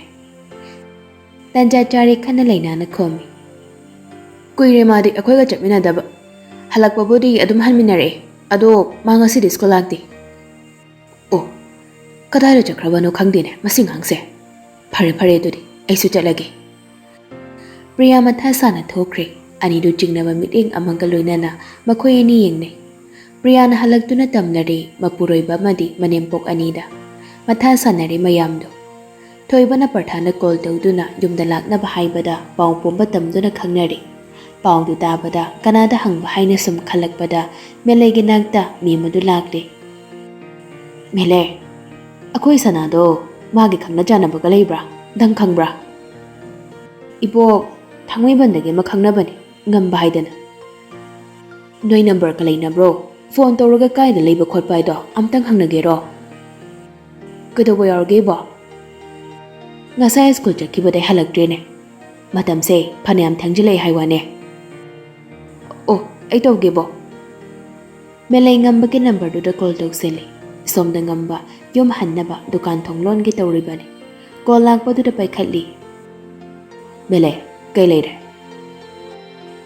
ꯇꯟꯖꯥ ꯆꯥꯔꯦ ꯈꯟꯅ ꯂꯩꯅꯥꯅ ꯈꯨꯝꯃꯤ꯫ "ꯀꯨꯏꯔꯦ ꯃꯥꯗꯤ ꯑꯩꯈꯣꯏꯒ ꯆꯠꯃꯤꯟꯅꯗꯕ꯫ ꯍꯜꯂꯛꯄꯕꯨꯗꯤ ꯑꯗꯨꯝ ꯍꯟꯃꯤꯟꯅꯔꯛꯑꯦ꯫ ꯑꯗꯣ ꯃꯥ ꯉꯁꯤꯗꯤ ꯁ꯭ꯀꯨꯜ ꯂꯥꯛꯇꯦ꯫" "ꯑꯣ, ꯀꯗꯥꯏꯗ ꯆꯠꯈ꯭ꯔꯕꯅꯣ ꯈꯪꯗꯦꯅꯦ ꯃꯁꯤ ꯉꯥꯡꯁꯦ꯫ ꯐꯔꯦ ꯐꯔꯦ, ꯑꯗꯨꯗꯤ ꯑꯩꯁꯨ ꯆꯠꯂꯒꯦ꯫" ꯄ꯭ꯔꯤꯌꯥ ꯃꯊꯥ ꯁꯥꯅ ꯊꯣꯛꯈ꯭ꯔꯦ꯫ ꯑꯅꯤꯗꯨ ꯆꯤꯡꯅꯕ ꯃꯤꯠꯌꯦꯡ ꯑꯃꯒ ꯂꯣꯏꯅꯅ ꯃꯈꯣꯏ ꯑꯅꯤ ꯌꯦꯡꯅꯩ꯫ ꯄ꯭ꯔꯤꯌꯥꯅ ꯍꯜꯂꯛꯇꯨꯅ ꯇꯝꯅꯔꯦ ꯃꯄꯨꯔꯣꯏꯕ ꯑꯃꯗꯤ ꯃꯅꯦꯝꯄꯣꯛ ꯑꯅꯤꯗ꯫ ꯃꯊꯥ ꯁꯥꯅꯔꯦ ꯃꯌꯥꯝꯗꯣ꯫ ꯊꯣꯏꯕꯅ ꯄ꯭ꯔꯊꯥꯟꯗ ꯀꯣꯜ ꯇꯧꯗꯨꯅ ꯌꯨꯝꯗ ꯂꯥꯛꯅꯕ ꯍꯥꯏꯕꯗ ꯄꯥꯎ ꯄꯨꯝꯕ ꯇꯝꯗꯨꯅ ꯈꯪꯅꯔꯦ꯫ ꯄꯥꯎꯗꯨ ꯇꯥꯕꯗ ꯀꯅꯥꯗ ꯍꯪꯕ ꯍꯥꯏꯅ ꯁꯨꯝ ꯈꯜꯂꯛꯄꯗ ꯃꯦꯂꯩꯒꯤ ꯅꯥꯛꯇ ꯃꯦꯝ ꯑꯗꯨ ꯂꯥꯛꯂꯦ꯫ "ꯃꯦꯂꯩ, ꯑꯩꯈꯣꯏ ꯁꯅꯥꯗꯣ ꯃꯥꯒꯤ ꯈꯪꯅ ꯆꯥꯟꯅꯕꯒ ꯂꯩꯕ꯭ꯔꯥ? ꯅꯪ ꯈꯪꯕ꯭ꯔꯥ?" "ꯏꯕꯣꯛ, ꯊꯥꯡꯃꯩꯕꯟꯗꯒꯤ ꯑꯃ ꯈꯪꯅꯕꯅꯤ, ꯉꯝꯕ ꯍꯥꯏꯗꯅ꯫" "ꯅꯣꯏ ꯅꯝꯕꯔꯒ ꯂꯩꯅꯕ꯭ꯔꯣ? ꯐꯣꯟ ꯇꯧꯔꯒ ꯀꯥꯏꯗ ꯂꯩꯕ ꯈꯣꯠꯄ ꯍꯥꯏꯗꯣ ꯑꯝꯇꯪ ꯍꯪꯅꯒꯦꯔꯣ?" "ꯀꯩꯗꯧꯕ ꯌꯥꯎꯔꯒꯦ ꯏꯕꯣꯛ?" "ꯉꯁꯥꯏ ꯁ꯭ꯀꯨꯜ ꯆꯠꯈꯤꯕꯗꯩ ꯍꯜꯂꯛꯇ꯭ꯔꯦꯅꯦ꯫ ꯃꯇꯝꯁꯦ ꯐꯅꯌꯥꯝ ꯊꯦꯡꯖꯤꯜꯂꯛꯑꯦ ꯍꯥꯏ ꯋꯥꯅꯦ꯫" "ꯑꯣ, ꯑꯩ ꯇꯧꯒꯦꯕꯣ꯫" ꯃꯦꯂꯩ ꯉꯝꯕꯒꯤ ꯅꯝꯕꯔꯗꯨꯗ ꯀꯣꯜ ꯇꯧꯁꯤꯜꯂꯤ꯫ ꯁꯣꯝꯗ ꯉꯝꯕ ꯌꯨꯝ ꯍꯟꯅꯕ ꯗꯨꯀꯥꯟ ꯊꯣꯡ ꯂꯣꯟꯒꯦ ꯇꯧꯔꯤꯕꯅꯤ꯫ ꯀꯣꯜ ꯂꯥꯛꯄꯗꯨꯗ ꯄꯥꯏꯈꯠꯂꯤ꯫ "ꯃꯦꯂꯩ, ꯀꯩ ꯂꯩꯔꯦ?"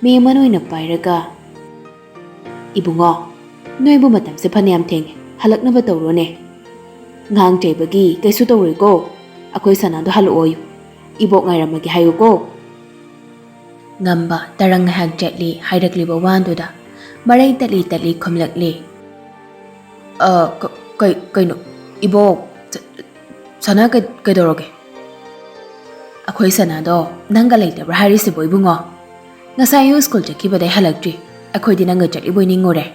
ꯃꯦꯝ ꯑꯣꯏꯅ ꯄꯥꯏꯔꯒ, "ꯏꯕꯨꯡꯉꯣ, ꯅꯣꯏꯕꯨ ꯃꯇꯝꯁꯦ ꯐꯅꯌꯥꯝ ꯊꯦꯡꯉꯦ, ꯍꯜꯂꯛꯅꯕ ꯇꯧꯔꯣꯅꯦ꯫ ꯉꯥꯡ ꯆꯩꯕꯒꯤ ꯀꯩꯁꯨ ꯇꯧꯔꯣꯏꯀꯣ꯫ ꯑꯩꯈꯣꯏ ꯁꯅꯥꯗꯣ ꯍꯜꯂꯛꯑꯣꯌꯨ꯫ ꯏꯕꯣꯛ ꯉꯥꯏꯔꯝꯃꯒꯦ ꯍꯥꯏꯌꯨꯀꯣ꯫" ꯉꯝꯕ ꯇꯔꯪ ꯉꯥꯏꯍꯥꯛ ꯆꯠꯂꯤ ꯍꯥꯏꯔꯛꯂꯤꯕ ꯋꯥꯗꯨꯗ ꯃꯔꯩ ꯇꯠꯂꯤ ꯇꯠꯂꯤ ꯈꯨꯝꯂꯛꯂꯤ꯫ "ꯑ, ꯀ-, ꯀꯩ-, ꯀꯩꯅꯣ? ꯏꯕꯣꯛ, ꯁ-, ꯁꯅꯥ ꯀꯩ-, ꯀꯩꯗꯧꯔꯒꯦ?" "ꯑꯩꯈꯣꯏ ꯁꯅꯥꯗꯣ ꯅꯪꯒ ꯂꯩꯇꯕ꯭ꯔꯥ ꯍꯥꯏꯔꯤꯁꯤꯕꯣ ꯏꯕꯨꯡꯉꯣ? ꯉꯁꯥꯏ ꯑꯌꯨꯛ ꯁ꯭ꯀꯨꯜ ꯆꯠꯈꯤꯕꯗꯩ ꯍꯜꯂꯛꯇ꯭ꯔꯤ꯫ ꯑꯩꯈꯣꯏꯗꯤ ꯅꯪꯒ ꯆꯠꯂꯤꯕꯣꯏ ꯅꯤꯡꯉꯨꯔꯦ꯫"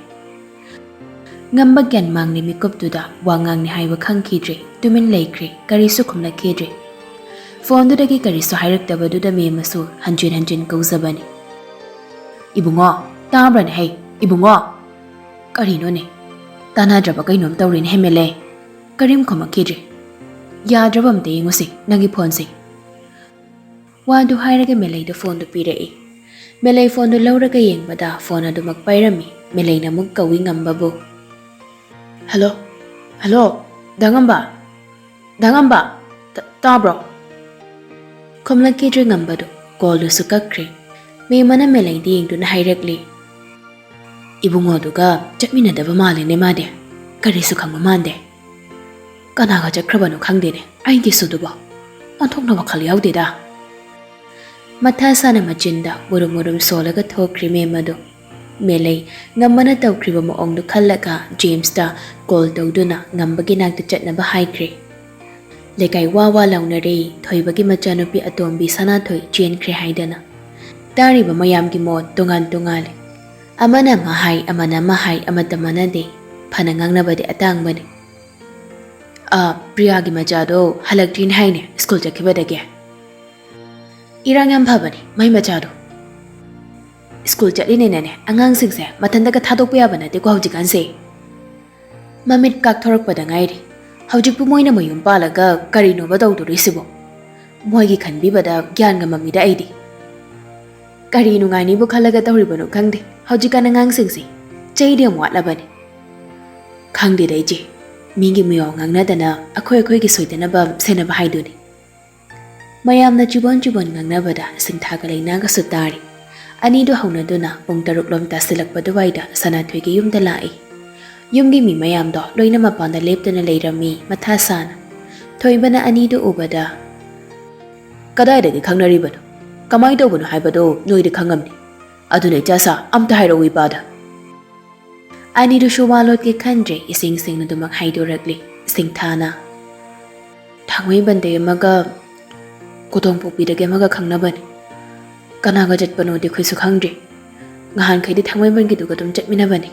ꯉꯝꯕ ꯒ꯭ꯌꯥꯟ ꯃꯥꯡꯂꯤ ꯃꯤꯀꯨꯞꯇꯨꯗ ꯋꯥ ꯉꯥꯡꯅꯤ ꯍꯥꯏꯕ ꯈꯪꯈꯤꯗ꯭ꯔꯦ, ꯇꯨꯃꯤꯟ ꯂꯩꯈ꯭ꯔꯦ, ꯀꯔꯤꯁꯨ ꯈꯨꯝꯂꯛꯈꯤꯗ꯭ꯔꯦ꯫ ꯐꯣꯟꯗꯨꯗꯒꯤ ꯀꯔꯤꯁꯨ ꯍꯥꯏꯔꯛꯇꯕꯗꯨꯗ ꯃꯦꯝ ꯑꯁꯨ ꯍꯟꯖꯤꯟ ꯍꯟꯖꯤꯟ ꯀꯧꯖꯕꯅꯤ꯫ "ꯏꯕꯨꯡꯉꯣ, ꯇꯥꯕ꯭ꯔꯅꯦ ꯍꯩ? ꯏꯕꯨꯡꯉꯣ!" "ꯀꯔꯤꯅꯣꯅꯦ? ꯇꯥꯟꯅꯗ꯭ꯔꯕ ꯀꯩꯅꯣꯝ ꯇꯧꯔꯦꯅꯦ ꯍꯦ ꯃꯦꯂꯩ꯫ ꯀꯔꯤꯝ ꯈꯨꯝꯃꯛꯈꯤꯗ꯭ꯔꯦ꯫ ꯌꯥꯗ꯭ꯔꯕ ꯑꯝꯇ ꯌꯦꯡꯉꯨꯁꯤ ꯅꯪꯒꯤ ꯐꯣꯟꯁꯦ꯫" ꯋꯥꯗꯨ ꯍꯥꯏꯔꯒ ꯃꯦꯂꯩꯗ ꯐꯣꯟꯗꯨ ꯄꯤꯔꯛꯏ꯫ ꯃꯦꯂꯩ ꯐꯣꯟꯗꯨ ꯂꯧꯔꯒ ꯌꯦꯡꯕꯗ ꯐꯣꯟ ꯑꯗꯨꯃꯛ ꯄꯥꯏꯔꯝꯃꯤ꯫ ꯃꯦꯂꯩꯅ ꯑꯃꯨꯛ ꯀꯧꯏ ꯉꯝꯕꯕꯨ꯫ "ꯍꯜꯂꯣ, ꯍꯜꯂꯣ, ꯗꯥ ꯉꯝꯕ, ꯗꯥ ꯉꯝꯕ, ꯇ-, ꯇꯥꯕ꯭ꯔꯣ?" ꯈꯨꯝꯂꯛꯈꯤꯗ꯭ꯔꯦ ꯉꯝꯕꯗꯨ꯫ ꯀꯣꯜꯗꯨꯁꯨ ꯀꯛꯈ꯭ꯔꯦ꯫ ꯃꯦꯝꯃꯅ ꯃꯦꯂꯩꯗ ꯌꯦꯡꯗꯨꯅ ꯍꯥꯏꯔꯛꯂꯤ, "ꯏꯕꯨꯡꯉꯣꯗꯨꯒ ꯆꯠꯃꯤꯟꯅꯗꯕ ꯃꯥꯜꯂꯦꯅꯦ ꯃꯥꯗꯤ꯫ ꯀꯔꯤꯁꯨ ꯈꯪꯕ ꯃꯥꯟꯗꯦ꯫ ꯀꯅꯥꯒ ꯆꯠꯈ꯭ꯔꯕꯅꯣ ꯈꯪꯗꯦꯅꯦ ꯑꯩꯒꯤꯁꯨꯗꯨꯕꯣ꯫ ꯑꯣꯟꯊꯣꯛꯅ ꯋꯥꯈꯜ ꯌꯥꯎꯗꯦꯗ꯫" ꯃꯊꯥ ꯁꯥꯅ ꯃꯆꯤꯟꯗ ꯃꯨꯔꯨꯝ ꯃꯨꯔꯨꯝ ꯁꯣꯜꯂꯒ ꯊꯣꯛꯈ꯭ꯔꯦ ꯃꯦꯝꯃꯗꯨ꯫ ꯃꯦꯂꯩ ꯉꯝꯕꯅ ꯇꯧꯈ꯭ꯔꯤꯕ ꯃꯑꯣꯡꯗꯨ ꯈꯜꯂꯒ ꯖꯦꯝꯁꯇ ꯀꯣꯜ ꯇꯧꯗꯨꯅ ꯉꯝꯕꯒꯤ ꯅꯥꯛꯇ ꯆꯠꯅꯕ ꯍꯥꯏꯈ꯭ꯔꯦ꯫ ꯂꯩꯀꯥꯏ ꯋꯥ ꯋꯥ ꯂꯥꯎꯅꯔꯦ꯫ ꯊꯣꯏꯕꯒꯤ ꯃꯆꯥꯅꯨꯄꯤ ꯑꯇꯣꯝꯕꯤ ꯁꯅꯥꯊꯣꯏ ꯆꯦꯟꯈ꯭ꯔꯦ ꯍꯥꯏꯗꯅ꯫ ꯇꯥꯔꯤꯕ ꯃꯌꯥꯝꯒꯤ ꯃꯣꯠ ꯇꯣꯉꯥꯟ ꯇꯣꯉꯥꯜꯂꯦ꯫ ꯑꯃꯅ ꯑꯃ ꯍꯥꯏ, ꯑꯃꯅ ꯑꯃ ꯍꯥꯏ, ꯑꯃꯠꯇ ꯃꯥꯟꯅꯗꯦ꯫ ꯐꯅ ꯉꯥꯡꯅꯕꯗꯤ ꯑꯇꯥꯡꯕꯅꯤ꯫ "ꯑ, ꯄ꯭ꯔꯤꯌꯥꯒꯤ ꯃꯆꯥꯗꯣ ꯍꯜꯂꯛꯇ꯭ꯔꯤꯅꯦ ꯍꯥꯏꯅꯦ ꯁ꯭ꯀꯨꯜ ꯆꯠꯈꯤꯕꯗꯒꯤ꯫ ꯏꯔꯥꯡ ꯌꯥꯝ ꯐꯕꯅꯦ ꯃꯥꯏ ꯃꯆꯥꯗꯣ꯫ ꯁ꯭ꯀꯨꯜ ꯆꯠꯂꯤꯅꯦꯅꯅꯦ ꯑꯉꯥꯡꯁꯤꯡꯁꯦ ꯃꯊꯟꯇꯒ ꯊꯥꯗꯣꯛꯄ ꯌꯥꯕ ꯅꯠꯇꯦꯀꯣ ꯍꯧꯖꯤꯛꯀꯥꯟꯁꯦ꯫" ꯃꯃꯤꯠ ꯀꯥꯛꯊꯣꯔꯛꯄꯗ ꯉꯥꯏꯔꯤ꯫ ꯍꯧꯖꯤꯛꯄꯨ ꯃꯣꯏꯅ ꯃꯌꯨꯝ ꯄꯥꯜꯂꯒ ꯀꯔꯤꯅꯣꯕ ꯇꯧꯗꯣꯔꯤꯁꯤꯕꯣ? ꯃꯣꯏꯒꯤ ꯈꯟꯕꯤꯕꯗ ꯒ꯭ꯌꯥꯟꯒ ꯃꯝꯃꯤꯗ ꯑꯩꯗꯤ꯫ ꯀꯔꯤ ꯅꯨꯡꯉꯥꯏꯅꯤꯕꯨ ꯈꯜꯂꯒ ꯇꯧꯔꯤꯕꯅꯣ ꯈꯪꯗꯦ ꯍꯧꯖꯤꯛꯀꯥꯟ ꯑꯉꯥꯡꯁꯤꯡꯁꯦ꯫ ꯆꯩꯗꯤ ꯌꯥꯝ ꯋꯥꯠꯂꯕꯅꯤ꯫ ꯈꯪꯗꯦꯗ ꯏꯆꯦ, ꯃꯤꯒꯤ ꯃꯤꯋꯥ ꯉꯥꯡꯅꯗꯅ ꯑꯩꯈꯣꯏ ꯑꯩꯈꯣꯏꯒꯤ ꯁꯣꯏꯗꯅꯕ ꯁꯦꯟꯅꯕ ꯍꯥꯏꯗꯨꯅꯤ꯫ ꯃꯌꯥꯝꯅ ꯆꯤꯕꯣꯟ ꯆꯤꯕꯣꯟ ꯉꯥꯡꯅꯕꯗ ꯁꯤꯡꯊꯥꯒ ꯂꯩꯅꯥꯒꯁꯨ ꯇꯥꯔꯤ꯫ ꯑꯅꯤꯗꯨ ꯍꯧꯅꯗꯨꯅ ꯄꯨꯡ ꯇꯔꯨꯛ ꯂꯣꯝ ꯇꯥꯁꯤꯜꯂꯛꯄ ꯑꯗꯨꯋꯥꯏꯗ ꯁꯅꯥꯊꯣꯏꯒꯤ ꯌꯨꯝꯗ ꯂꯥꯛꯏ꯫ ꯌꯨꯝꯒꯤ ꯃꯤ ꯃꯌꯥꯝꯗꯣ ꯂꯣꯏꯅ ꯃꯄꯥꯟꯗ ꯂꯦꯞꯇꯨꯅ ꯂꯩꯔꯝꯃꯤ ꯃꯊꯥ ꯁꯥꯅ꯫ ꯊꯣꯏꯕꯅ ꯑꯅꯤꯗꯨ ꯎꯕꯗ, "ꯀꯗꯥꯏꯗꯒꯤ ꯈꯪꯅꯔꯤꯕꯅꯣ? ꯀꯃꯥꯏꯅ ꯇꯧꯕꯅꯣ ꯍꯥꯏꯕꯗꯣ ꯅꯣꯏꯗꯤ ꯈꯪꯉꯝꯅꯤ꯫ ꯑꯗꯨꯅ ꯏꯆꯥꯁꯥ, ꯑꯝꯇ ꯍꯥꯏꯔꯛꯎ ꯏꯄꯥꯗ꯫" ꯑꯅꯤꯗꯨꯁꯨ ꯋꯥ ꯂꯣꯠꯀꯦ ꯈꯟꯗ꯭ꯔꯦ, ꯏꯁꯦꯡ ꯁꯦꯡꯅ ꯑꯗꯨꯃꯛ ꯍꯥꯏꯗꯣꯔꯛꯂꯤ ꯁꯤꯡꯊꯥꯅ꯫ "ꯊꯥꯡꯃꯩꯕꯟꯗꯒꯤ ꯑꯃꯒ, ꯀꯣꯗꯣꯡꯄꯣꯛꯄꯤꯗꯒꯤ ꯑꯃꯒ ꯈꯪꯅꯕꯅꯤ꯫ ꯀꯅꯥꯒ ꯆꯠꯄꯅꯣꯗꯤ ꯑꯩꯈꯣꯏꯁꯨ ꯈꯪꯗ꯭ꯔꯤ꯫ ꯉꯍꯥꯟꯈꯩꯗꯤ ꯊꯥꯡꯃꯩꯕꯟꯒꯤꯗꯨꯒ ꯑꯗꯨꯝ ꯆꯠꯃꯤꯟꯅꯕꯅꯤ꯫"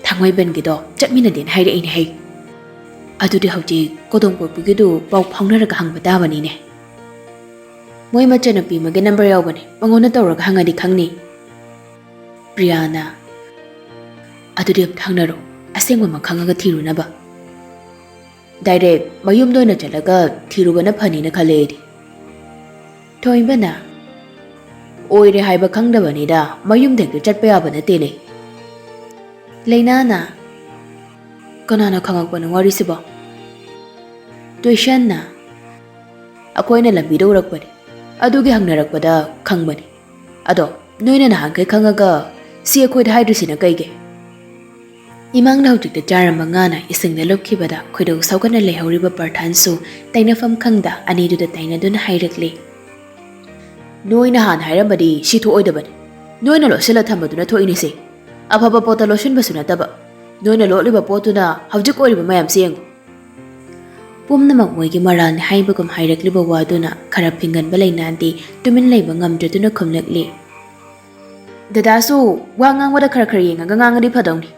"ꯊꯥꯡꯃꯩꯕꯟꯒꯤꯗꯣ ꯆꯠꯃꯤꯟꯅꯗꯦꯅ ꯍꯥꯏꯔꯛꯏꯅꯦ ꯍꯩ꯫ ꯑꯗꯨꯗꯤ ꯍꯧꯖꯤꯛ ꯀꯣꯗꯣꯡꯄꯣꯛꯄꯤꯒꯤꯗꯨ ꯄꯥꯎ ꯐꯥꯎꯅꯔꯒ ꯍꯪꯕ ꯇꯥꯕꯅꯤꯅꯦ꯫ ꯃꯣꯏ ꯃꯆꯟꯅꯨꯄꯤ ꯑꯃꯒꯤ ꯅꯝꯕꯔ ꯌꯥꯎꯕꯅꯦ, ꯃꯉꯣꯟꯗ ꯇꯧꯔꯒ ꯍꯪꯉꯗꯤ ꯈꯪꯅꯤ꯫" ꯄ꯭ꯔꯤꯌꯥꯅ, "ꯑꯗꯨꯗꯤ ꯑꯝꯇ ꯍꯪꯅꯔꯣ, ꯑꯁꯦꯡꯕꯃꯛ ꯈꯪꯉꯒ ꯊꯤꯔꯨꯅꯕ꯫ ꯗꯥꯏꯔꯦꯛ ꯃꯌꯨꯝꯗ ꯑꯣꯏꯅ ꯆꯠꯂꯒ ꯊꯤꯔꯨꯕꯅ ꯐꯅꯤꯅ ꯈꯜꯂꯦ ꯑꯩꯗꯤ꯫" ꯊꯣꯏꯕꯅ, "ꯑꯣꯏꯔꯦ ꯍꯥꯏꯕ ꯈꯪꯗꯕꯅꯤꯗ, ꯃꯌꯨꯝꯗ ꯍꯦꯛꯇ ꯆꯠꯄ ꯌꯥꯕ ꯅꯠꯇꯦꯅꯦ꯫" ꯂꯩꯅꯥꯅ, "ꯀꯅꯥꯅ ꯈꯪꯉꯛꯄꯅꯣ ꯋꯥꯔꯤꯁꯤꯕꯣ?" ꯇꯣꯏꯁꯟꯅ, ꯑꯩꯈꯣꯏꯅ ꯂꯝꯕꯤꯗ ꯎꯔꯛꯄꯅꯤ꯫ ꯑꯗꯨꯒꯤ ꯍꯪꯅꯔꯛꯄꯗ ꯈꯪꯕꯅꯤ꯫ ꯑꯗꯣ ꯅꯣꯏꯅ ꯅꯍꯥꯟꯈꯩ ꯈꯪꯉꯒ ꯁꯤ ꯑꯩꯈꯣꯏꯗ ꯍꯥꯏꯗ꯭ꯔꯤꯁꯤꯅ ꯀꯩꯒꯤ? ꯏꯃꯥꯡꯗ ꯍꯧꯖꯤꯛꯇ ꯆꯥꯔꯝꯕ ꯉꯥꯅ ꯏꯁꯤꯡꯗ ꯂꯨꯞꯈꯤꯕꯗ ꯈꯣꯏꯗꯧ ꯁꯥꯎꯒꯠꯅ ꯂꯩꯍꯧꯔꯤꯕ ꯄ꯭ꯔꯊꯥꯟꯁꯨ ꯇꯩꯅꯐꯝ ꯈꯪꯗ ꯑꯅꯤꯗꯨꯗ ꯇꯩꯅꯗꯨꯅ ꯍꯥꯏꯔꯛꯂꯤ꯫ ꯅꯣꯏꯅ ꯍꯥꯟꯅ ꯍꯥꯏꯔꯝꯕꯗꯤ ꯁꯤ ꯊꯣꯛꯑꯣꯏꯗꯕꯅꯤ꯫ ꯅꯣꯏꯅ ꯂꯣꯠꯁꯤꯜꯂ ꯊꯝꯕꯗꯨꯅ ꯊꯣꯛꯏꯅꯤꯁꯦ꯫ ꯑꯐꯕ ꯄꯣꯠꯇ ꯂꯣꯠꯁꯤꯟꯕꯁꯨ ꯅꯠꯇꯕ꯫ ꯅꯣꯏꯅ ꯂꯣꯠꯂꯤꯕ ꯄꯣꯠꯇꯨꯅ ꯍꯧꯖꯤꯛ ꯑꯣꯏꯔꯤꯕ ꯃꯌꯥꯝꯁꯤ ꯌꯦꯡꯉꯨ꯫ ꯄꯨꯝꯅꯃꯛ ꯃꯣꯏꯒꯤ ꯃꯔꯥꯜꯅꯤ ꯍꯥꯏꯕꯒꯨꯝ ꯍꯥꯏꯔꯛꯂꯤꯕ ꯋꯥꯗꯨꯅ ꯈꯔ ꯐꯤꯡꯒꯟꯕ ꯂꯩꯅꯥꯗꯤ ꯇꯨꯃꯤꯟ ꯂꯩꯕ ꯉꯝꯗ꯭ꯔꯗꯨꯅ ꯈꯨꯝꯂꯛꯂꯤ꯫ ꯗꯗꯥꯁꯨ ꯋꯥ ꯉꯥꯡꯕꯗ ꯈꯔ ꯈꯔ ꯌꯦꯡꯉꯒ ꯉꯥꯡꯉꯗꯤ ꯐꯗꯧꯅꯤ꯫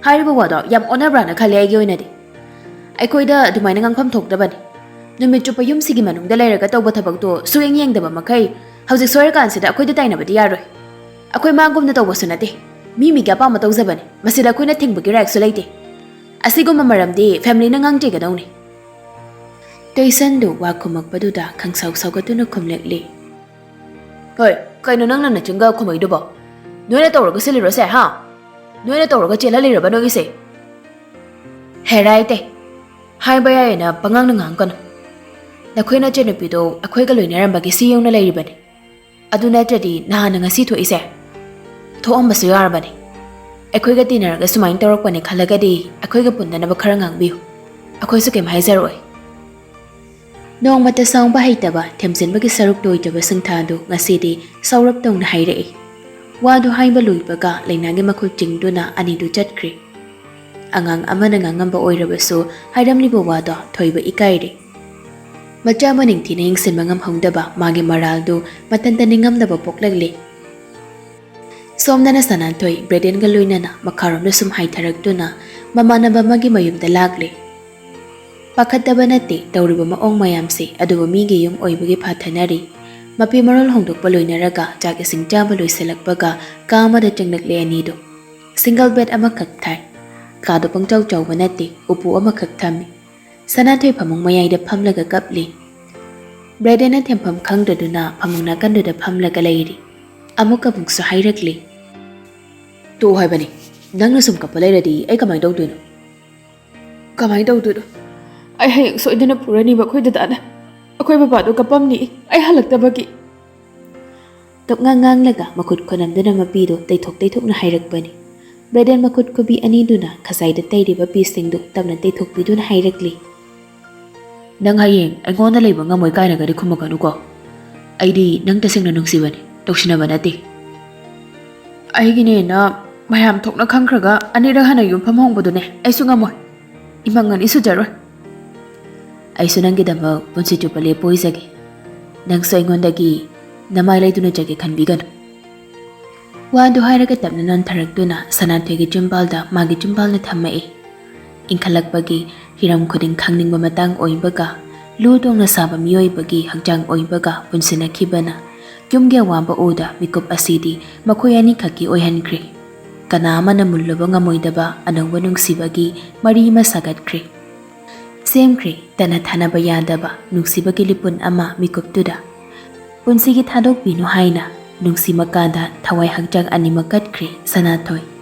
ꯍꯥꯏꯔꯤꯕ ꯋꯥꯗꯣ ꯌꯥꯝ ꯑꯣꯟꯅꯕ꯭ꯔꯥꯅ ꯈꯜꯂꯦ ꯑꯩꯒꯤ ꯑꯣꯏꯅꯗꯤ꯫ ꯑꯩꯈꯣꯏꯗ ꯑꯗꯨꯃꯥꯏꯅ ꯉꯥꯡꯐꯝ ꯊꯣꯛꯇꯕꯅꯤ꯫ ꯅꯨꯃꯤꯠ ꯆꯨꯞꯄ ꯌꯨꯝꯁꯤꯒꯤ ꯃꯅꯨꯡꯗ ꯂꯩꯔꯒ ꯇꯧꯕ ꯊꯕꯛꯇꯣ ꯁꯨꯌꯦꯡ ꯌꯦꯡꯗꯕ ꯃꯈꯩ ꯍꯧꯖꯤꯛ ꯁꯣꯏꯔꯀꯥꯟꯁꯤꯗ ꯑꯩꯈꯣꯏꯗ ꯇꯥꯏꯅꯕꯗꯤ ꯌꯥꯔꯣꯏ꯫ ꯑꯩꯈꯣꯏ ꯃꯥꯒꯨꯝꯅ ꯇꯧꯕꯁꯨ ꯅꯠꯇꯦ꯫ ꯃꯤ ꯃꯤꯒꯤ ꯑꯄꯥꯝꯕ ꯇꯧꯖꯕꯅꯤ꯫ ꯃꯁꯤꯗ ꯑꯩꯈꯣꯏꯅ ꯊꯤꯡꯕꯒꯤ ꯔꯥꯏꯠꯁꯨ ꯂꯩꯇꯦ꯫ ꯑꯁꯤꯒꯨꯝꯕ ꯃꯔꯝꯗꯤ ꯐꯦꯃꯤꯂꯤꯅ ꯉꯥꯡꯖꯒꯗꯧꯅꯤ꯫ ꯇꯩꯁꯟꯗꯨ ꯋꯥ ꯈꯨꯝꯃꯛꯄꯗꯨꯗ ꯈꯪꯁꯥꯎ ꯁꯥꯎꯒꯠꯇꯨꯅ ꯈꯨꯝꯂꯛꯂꯤ꯫ ꯍꯣꯏ, ꯀꯩꯅꯣ ꯅꯪꯅ ꯅꯆꯤꯟꯒ ꯈꯨꯝꯃꯛꯏꯗꯨꯕꯣ? ꯅꯣꯏꯅ ꯇꯧꯔꯒ ꯁꯤꯜꯂꯤꯔꯣꯁꯦ, ꯍꯥ? ꯅꯣꯏꯅ ꯇꯧꯔꯒ ꯆꯦꯜꯍꯜꯂꯤꯔꯕ ꯅꯣꯏꯒꯤꯁꯦ? ꯍꯦꯔꯥꯏꯇꯦ, ꯍꯥꯏꯕ ꯌꯥꯏꯌꯦꯅ ꯄꯉꯥꯡꯅ ꯉꯥꯡꯒꯅꯨ꯫ ꯅꯈꯣꯏ ꯅꯆꯟꯅꯨꯄꯤꯗꯣ ꯑꯩꯈꯣꯏꯒ ꯂꯣꯏꯅꯔꯝꯕꯒꯤ ꯁꯤ ꯌꯧꯅ ꯂꯩꯔꯤꯕꯅꯤ꯫ ꯑꯗꯨ ꯅꯠꯇ꯭ꯔꯗꯤ ꯅꯍꯥꯟꯅ ꯉꯁꯤ ꯊꯣꯛꯏꯁꯦ ꯊꯣꯛꯑꯝꯕꯁꯨ ꯌꯥꯔꯕꯅꯤ꯫ ꯑꯩꯈꯣꯏꯒ ꯇꯤꯟꯅꯔꯒ ꯁꯨꯃꯥꯏꯅ ꯇꯧꯔꯛꯄꯅꯦ ꯈꯜꯂꯒꯗꯤ ꯑꯩꯈꯣꯏꯒ ꯄꯨꯟꯗꯅꯕ ꯈꯔ ꯉꯥꯡꯕꯤꯌꯨ꯫ ꯑꯩꯈꯣꯏꯁꯨ ꯀꯩꯝ ꯍꯥꯏꯖꯔꯣꯏ꯫ ꯅꯣꯡꯃꯇ ꯁꯥꯎꯕ ꯍꯩꯇꯕ ꯊꯦꯝꯖꯤꯟꯕꯒꯤ ꯁꯔꯨꯛ ꯂꯣꯏꯗꯕ ꯁꯤꯡꯊꯥꯗꯨ ꯉꯁꯤꯗꯤ ꯁꯥꯎꯔꯞ ꯇꯧꯅ ꯍꯥꯏꯔꯛꯏ꯫ ꯋꯥꯗꯨ ꯍꯥꯏꯕ ꯂꯣꯏꯕꯒ ꯂꯩꯅꯥꯒꯤ ꯃꯈꯨꯠ ꯆꯤꯡꯗꯨꯅ ꯑꯅꯤꯗꯨ ꯆꯠꯈ꯭ꯔꯦ꯫ ꯑꯉꯥꯡ ꯑꯃꯅ ꯉꯥꯡꯉꯝꯕ ꯑꯣꯏꯔꯕꯁꯨ ꯍꯥꯏꯔꯝꯂꯤꯕ ꯋꯥꯗꯣ ꯊꯣꯏꯕ ꯏꯀꯥꯏꯔꯦ꯫ ꯃꯆꯥ ꯑꯃ ꯅꯤꯡꯊꯤꯅ ꯌꯦꯡꯁꯤꯟꯕ ꯉꯝꯍꯧꯗꯕ ꯃꯥꯒꯤ ꯃꯔꯥꯜꯗꯨ ꯃꯊꯟꯇ ꯅꯤꯡꯉꯝꯗꯕ ꯄꯣꯛꯂꯛꯂꯦ꯫ ꯁꯣꯝꯗꯅ ꯁꯅꯥꯊꯣꯏ ꯕ꯭ꯔꯦꯗꯦꯟꯒ ꯂꯣꯏꯅꯅ ꯃꯈꯥꯔꯣꯝꯗ ꯁꯨꯝ ꯍꯥꯏꯊꯔꯛꯇꯨꯅ ꯃꯃꯥꯟꯅꯕ ꯑꯃꯒꯤ ꯃꯌꯨꯝꯗ ꯂꯥꯛꯂꯦ꯫ ꯄꯥꯈꯠꯇꯕ ꯅꯠꯇꯦ ꯇꯧꯔꯤꯕ ꯃꯑꯣꯡ ꯃꯌꯥꯝꯁꯦ, ꯑꯗꯨꯕꯨ ꯃꯤꯒꯤ ꯌꯨꯝ ꯑꯣꯏꯕꯒꯤ ꯐꯥꯊꯅꯔꯤ꯫ ꯃꯐꯤ ꯃꯔꯣꯜ ꯍꯣꯡꯗꯣꯛꯄ ꯂꯣꯏꯅꯔꯒ ꯆꯥꯛ ꯏꯁꯤꯡ ꯆꯥꯕ ꯂꯣꯏꯁꯤꯜꯂꯛꯄꯒ ꯀꯥ ꯑꯃꯗ ꯆꯪꯂꯛꯂꯦ ꯑꯅꯤꯗꯨ꯫ ꯁꯤꯡꯒꯜ ꯕꯦꯗ ꯑꯃꯈꯛ ꯊꯥꯏ꯫ ꯀꯥꯗꯣ ꯄꯪꯆꯥꯎ ꯆꯥꯎꯕ ꯅꯠꯇꯦ, ꯎꯄꯨ ꯑꯃꯈꯛ ꯊꯝꯃꯤ꯫ ꯁꯅꯥꯊꯣꯏ ꯐꯃꯨꯡ ꯃꯌꯥꯏꯗ ꯐꯝꯂꯒ ꯀꯞꯂꯤ꯫ ꯕ꯭ꯔꯦꯗꯦꯟꯅ ꯊꯦꯝꯐꯝ ꯈꯪꯗꯗꯨꯅ ꯐꯃꯨꯡ ꯅꯥꯀꯟꯗꯨꯗ ꯐꯝꯂꯒ ꯂꯩꯔꯤ꯫ ꯑꯃꯨꯛ ꯑꯃꯨꯛꯁꯨ ꯍꯥꯏꯔꯛꯂꯤ꯫ ꯇꯣꯛꯑꯣ ꯍꯥꯏꯕꯅꯤ꯫ ꯅꯪꯅ ꯁꯨꯝ ꯀꯞꯄ ꯂꯩꯔꯗꯤ ꯑꯩ ꯀꯃꯥꯏꯅ ꯇꯧꯗꯣꯏꯅꯣ? ꯀꯃꯥꯏꯅ ꯇꯧꯗꯣꯏꯅꯣ? ꯑꯩ ꯍꯌꯦꯡ ꯁꯣꯏꯗꯅ ꯄꯨꯔꯅꯤꯕ ꯑꯩꯈꯣꯏ ꯗꯗꯥꯅ꯫ ꯑꯩꯈꯣꯏ ꯕꯕꯥꯗꯣ ꯀꯞꯄꯝꯅꯤ, ꯑꯩ ꯍꯜꯂꯛꯇꯕꯒꯤ꯫ ꯀꯞꯉꯥꯡ ꯉꯥꯡꯂꯒ ꯃꯈꯨꯠ ꯈꯣꯅꯝꯗꯨꯅ ꯃꯄꯤꯗꯨ ꯇꯩꯊꯣꯛ ꯇꯩꯊꯣꯛꯅ ꯍꯥꯏꯔꯛꯄꯅꯤ꯫ ꯕ꯭ꯔꯦꯗꯦꯟ ꯃꯈꯨꯠ ꯈꯨꯕꯤ ꯑꯅꯤꯗꯨꯅ ꯈꯖꯥꯏꯗ ꯇꯩꯔꯤꯕ ꯄꯤꯁꯁꯤꯡꯗꯨ ꯇꯞꯅ ꯇꯩꯊꯣꯛꯄꯤꯗꯨꯅ ꯍꯥꯏꯔꯛꯂꯤ꯫ "ꯅꯪ ꯍꯌꯦꯡ ꯑꯩꯉꯣꯟꯗ ꯂꯩꯕ ꯉꯝꯃꯣꯏ ꯀꯥꯏꯅꯒꯗꯤ ꯈꯨꯝꯃꯛꯀꯅꯨꯀꯣ꯫ ꯑꯩꯗꯤ ꯅꯪ ꯇꯁꯦꯡꯅ ꯅꯨꯡꯁꯤꯕꯅꯤ, ꯇꯧꯁꯤꯟꯅꯕ ꯅꯠꯇꯦ꯫ ꯑꯩꯒꯤꯅꯦꯅ ꯃꯌꯥꯝ ꯊꯣꯛꯅ ꯈꯪꯈ꯭ꯔꯒ ꯑꯅꯤꯔꯛ ꯍꯟꯅ ꯌꯨꯝꯐꯝ ꯍꯣꯡꯕꯗꯨꯅꯦ ꯑꯩꯁꯨ ꯉꯝꯃꯣꯏ꯫ ꯏꯃꯪ ꯑꯅꯤ ꯁꯨꯖꯔꯣꯏ꯫ ꯑꯩꯁꯨ ꯅꯪꯒꯤꯗꯃꯛ ꯄꯨꯟꯁꯤ ꯆꯨꯞꯄ ꯂꯦꯞꯄ ꯑꯣꯏꯖꯒꯦ꯫ ꯅꯪꯁꯨ ꯑꯩꯉꯣꯟꯗꯒꯤ ꯅꯃꯥꯏ ꯂꯩꯗꯨꯅ ꯆꯠꯀꯦ ꯈꯟꯕꯤꯒꯅꯨ꯫" ꯋꯥꯗꯨ ꯍꯥꯏꯔꯒ ꯇꯞꯅ ꯅꯣꯟꯊꯔꯛꯇꯨꯅ ꯁꯅꯥꯊꯣꯏꯒꯤ ꯆꯤꯝꯕꯥꯜꯗ ꯃꯥꯒꯤ ꯆꯤꯝꯕꯥꯜꯅ ꯊꯝꯃꯛꯏ꯫ ꯏꯟꯈꯠꯂꯛꯄꯒꯤ ꯍꯤꯔꯝ ꯈꯨꯗꯤꯡ ꯈꯪꯅꯤꯡꯕ ꯃꯇꯥꯡ ꯑꯣꯏꯕꯒ, ꯂꯨ ꯇꯣꯡꯅ ꯁꯥꯕ ꯃꯤꯑꯣꯏꯕꯒꯤ ꯍꯛꯆꯥꯡ ꯑꯣꯏꯕꯒ ꯄꯨꯟꯁꯤꯟꯅꯈꯤꯕꯅ ꯌꯨꯝꯒꯤ ꯑꯋꯥꯕ ꯎꯗ ꯃꯤꯀꯨꯞ ꯑꯁꯤꯗꯤ ꯃꯈꯣꯏ ꯑꯅꯤꯈꯛꯀꯤ ꯑꯣꯏꯍꯟꯈ꯭ꯔꯦ꯫ ꯀꯅꯥ ꯑꯃꯅ ꯃꯨꯜꯂꯨꯕ ꯉꯝꯃꯣꯏꯗꯕ ꯑꯅꯧꯕ ꯅꯨꯡꯁꯤꯕꯒꯤ ꯃꯔꯤ ꯑꯃ ꯁꯥꯒꯠꯈ꯭ꯔꯦ꯫ ꯁꯦꯝꯈ꯭ꯔꯦ ꯇꯠꯅ ꯊꯥꯅꯕ ꯌꯥꯗꯕ ꯅꯨꯡꯁꯤꯕꯒꯤ ꯂꯤꯄꯨꯟ ꯑꯃ ꯃꯤꯀꯨꯞꯇꯨꯗ꯫ ꯄꯨꯟꯁꯤꯒꯤ ꯊꯥꯗꯣꯛꯄꯤꯅꯨ ꯍꯥꯏꯅ ꯅꯨꯡꯁꯤ ꯃꯀꯥꯗ ꯊꯋꯥꯏ ꯍꯛꯆꯥꯡ ꯑꯅꯤꯃꯛ ꯀꯠꯈ꯭ꯔꯦ ꯁꯅꯥꯊꯣꯏ꯫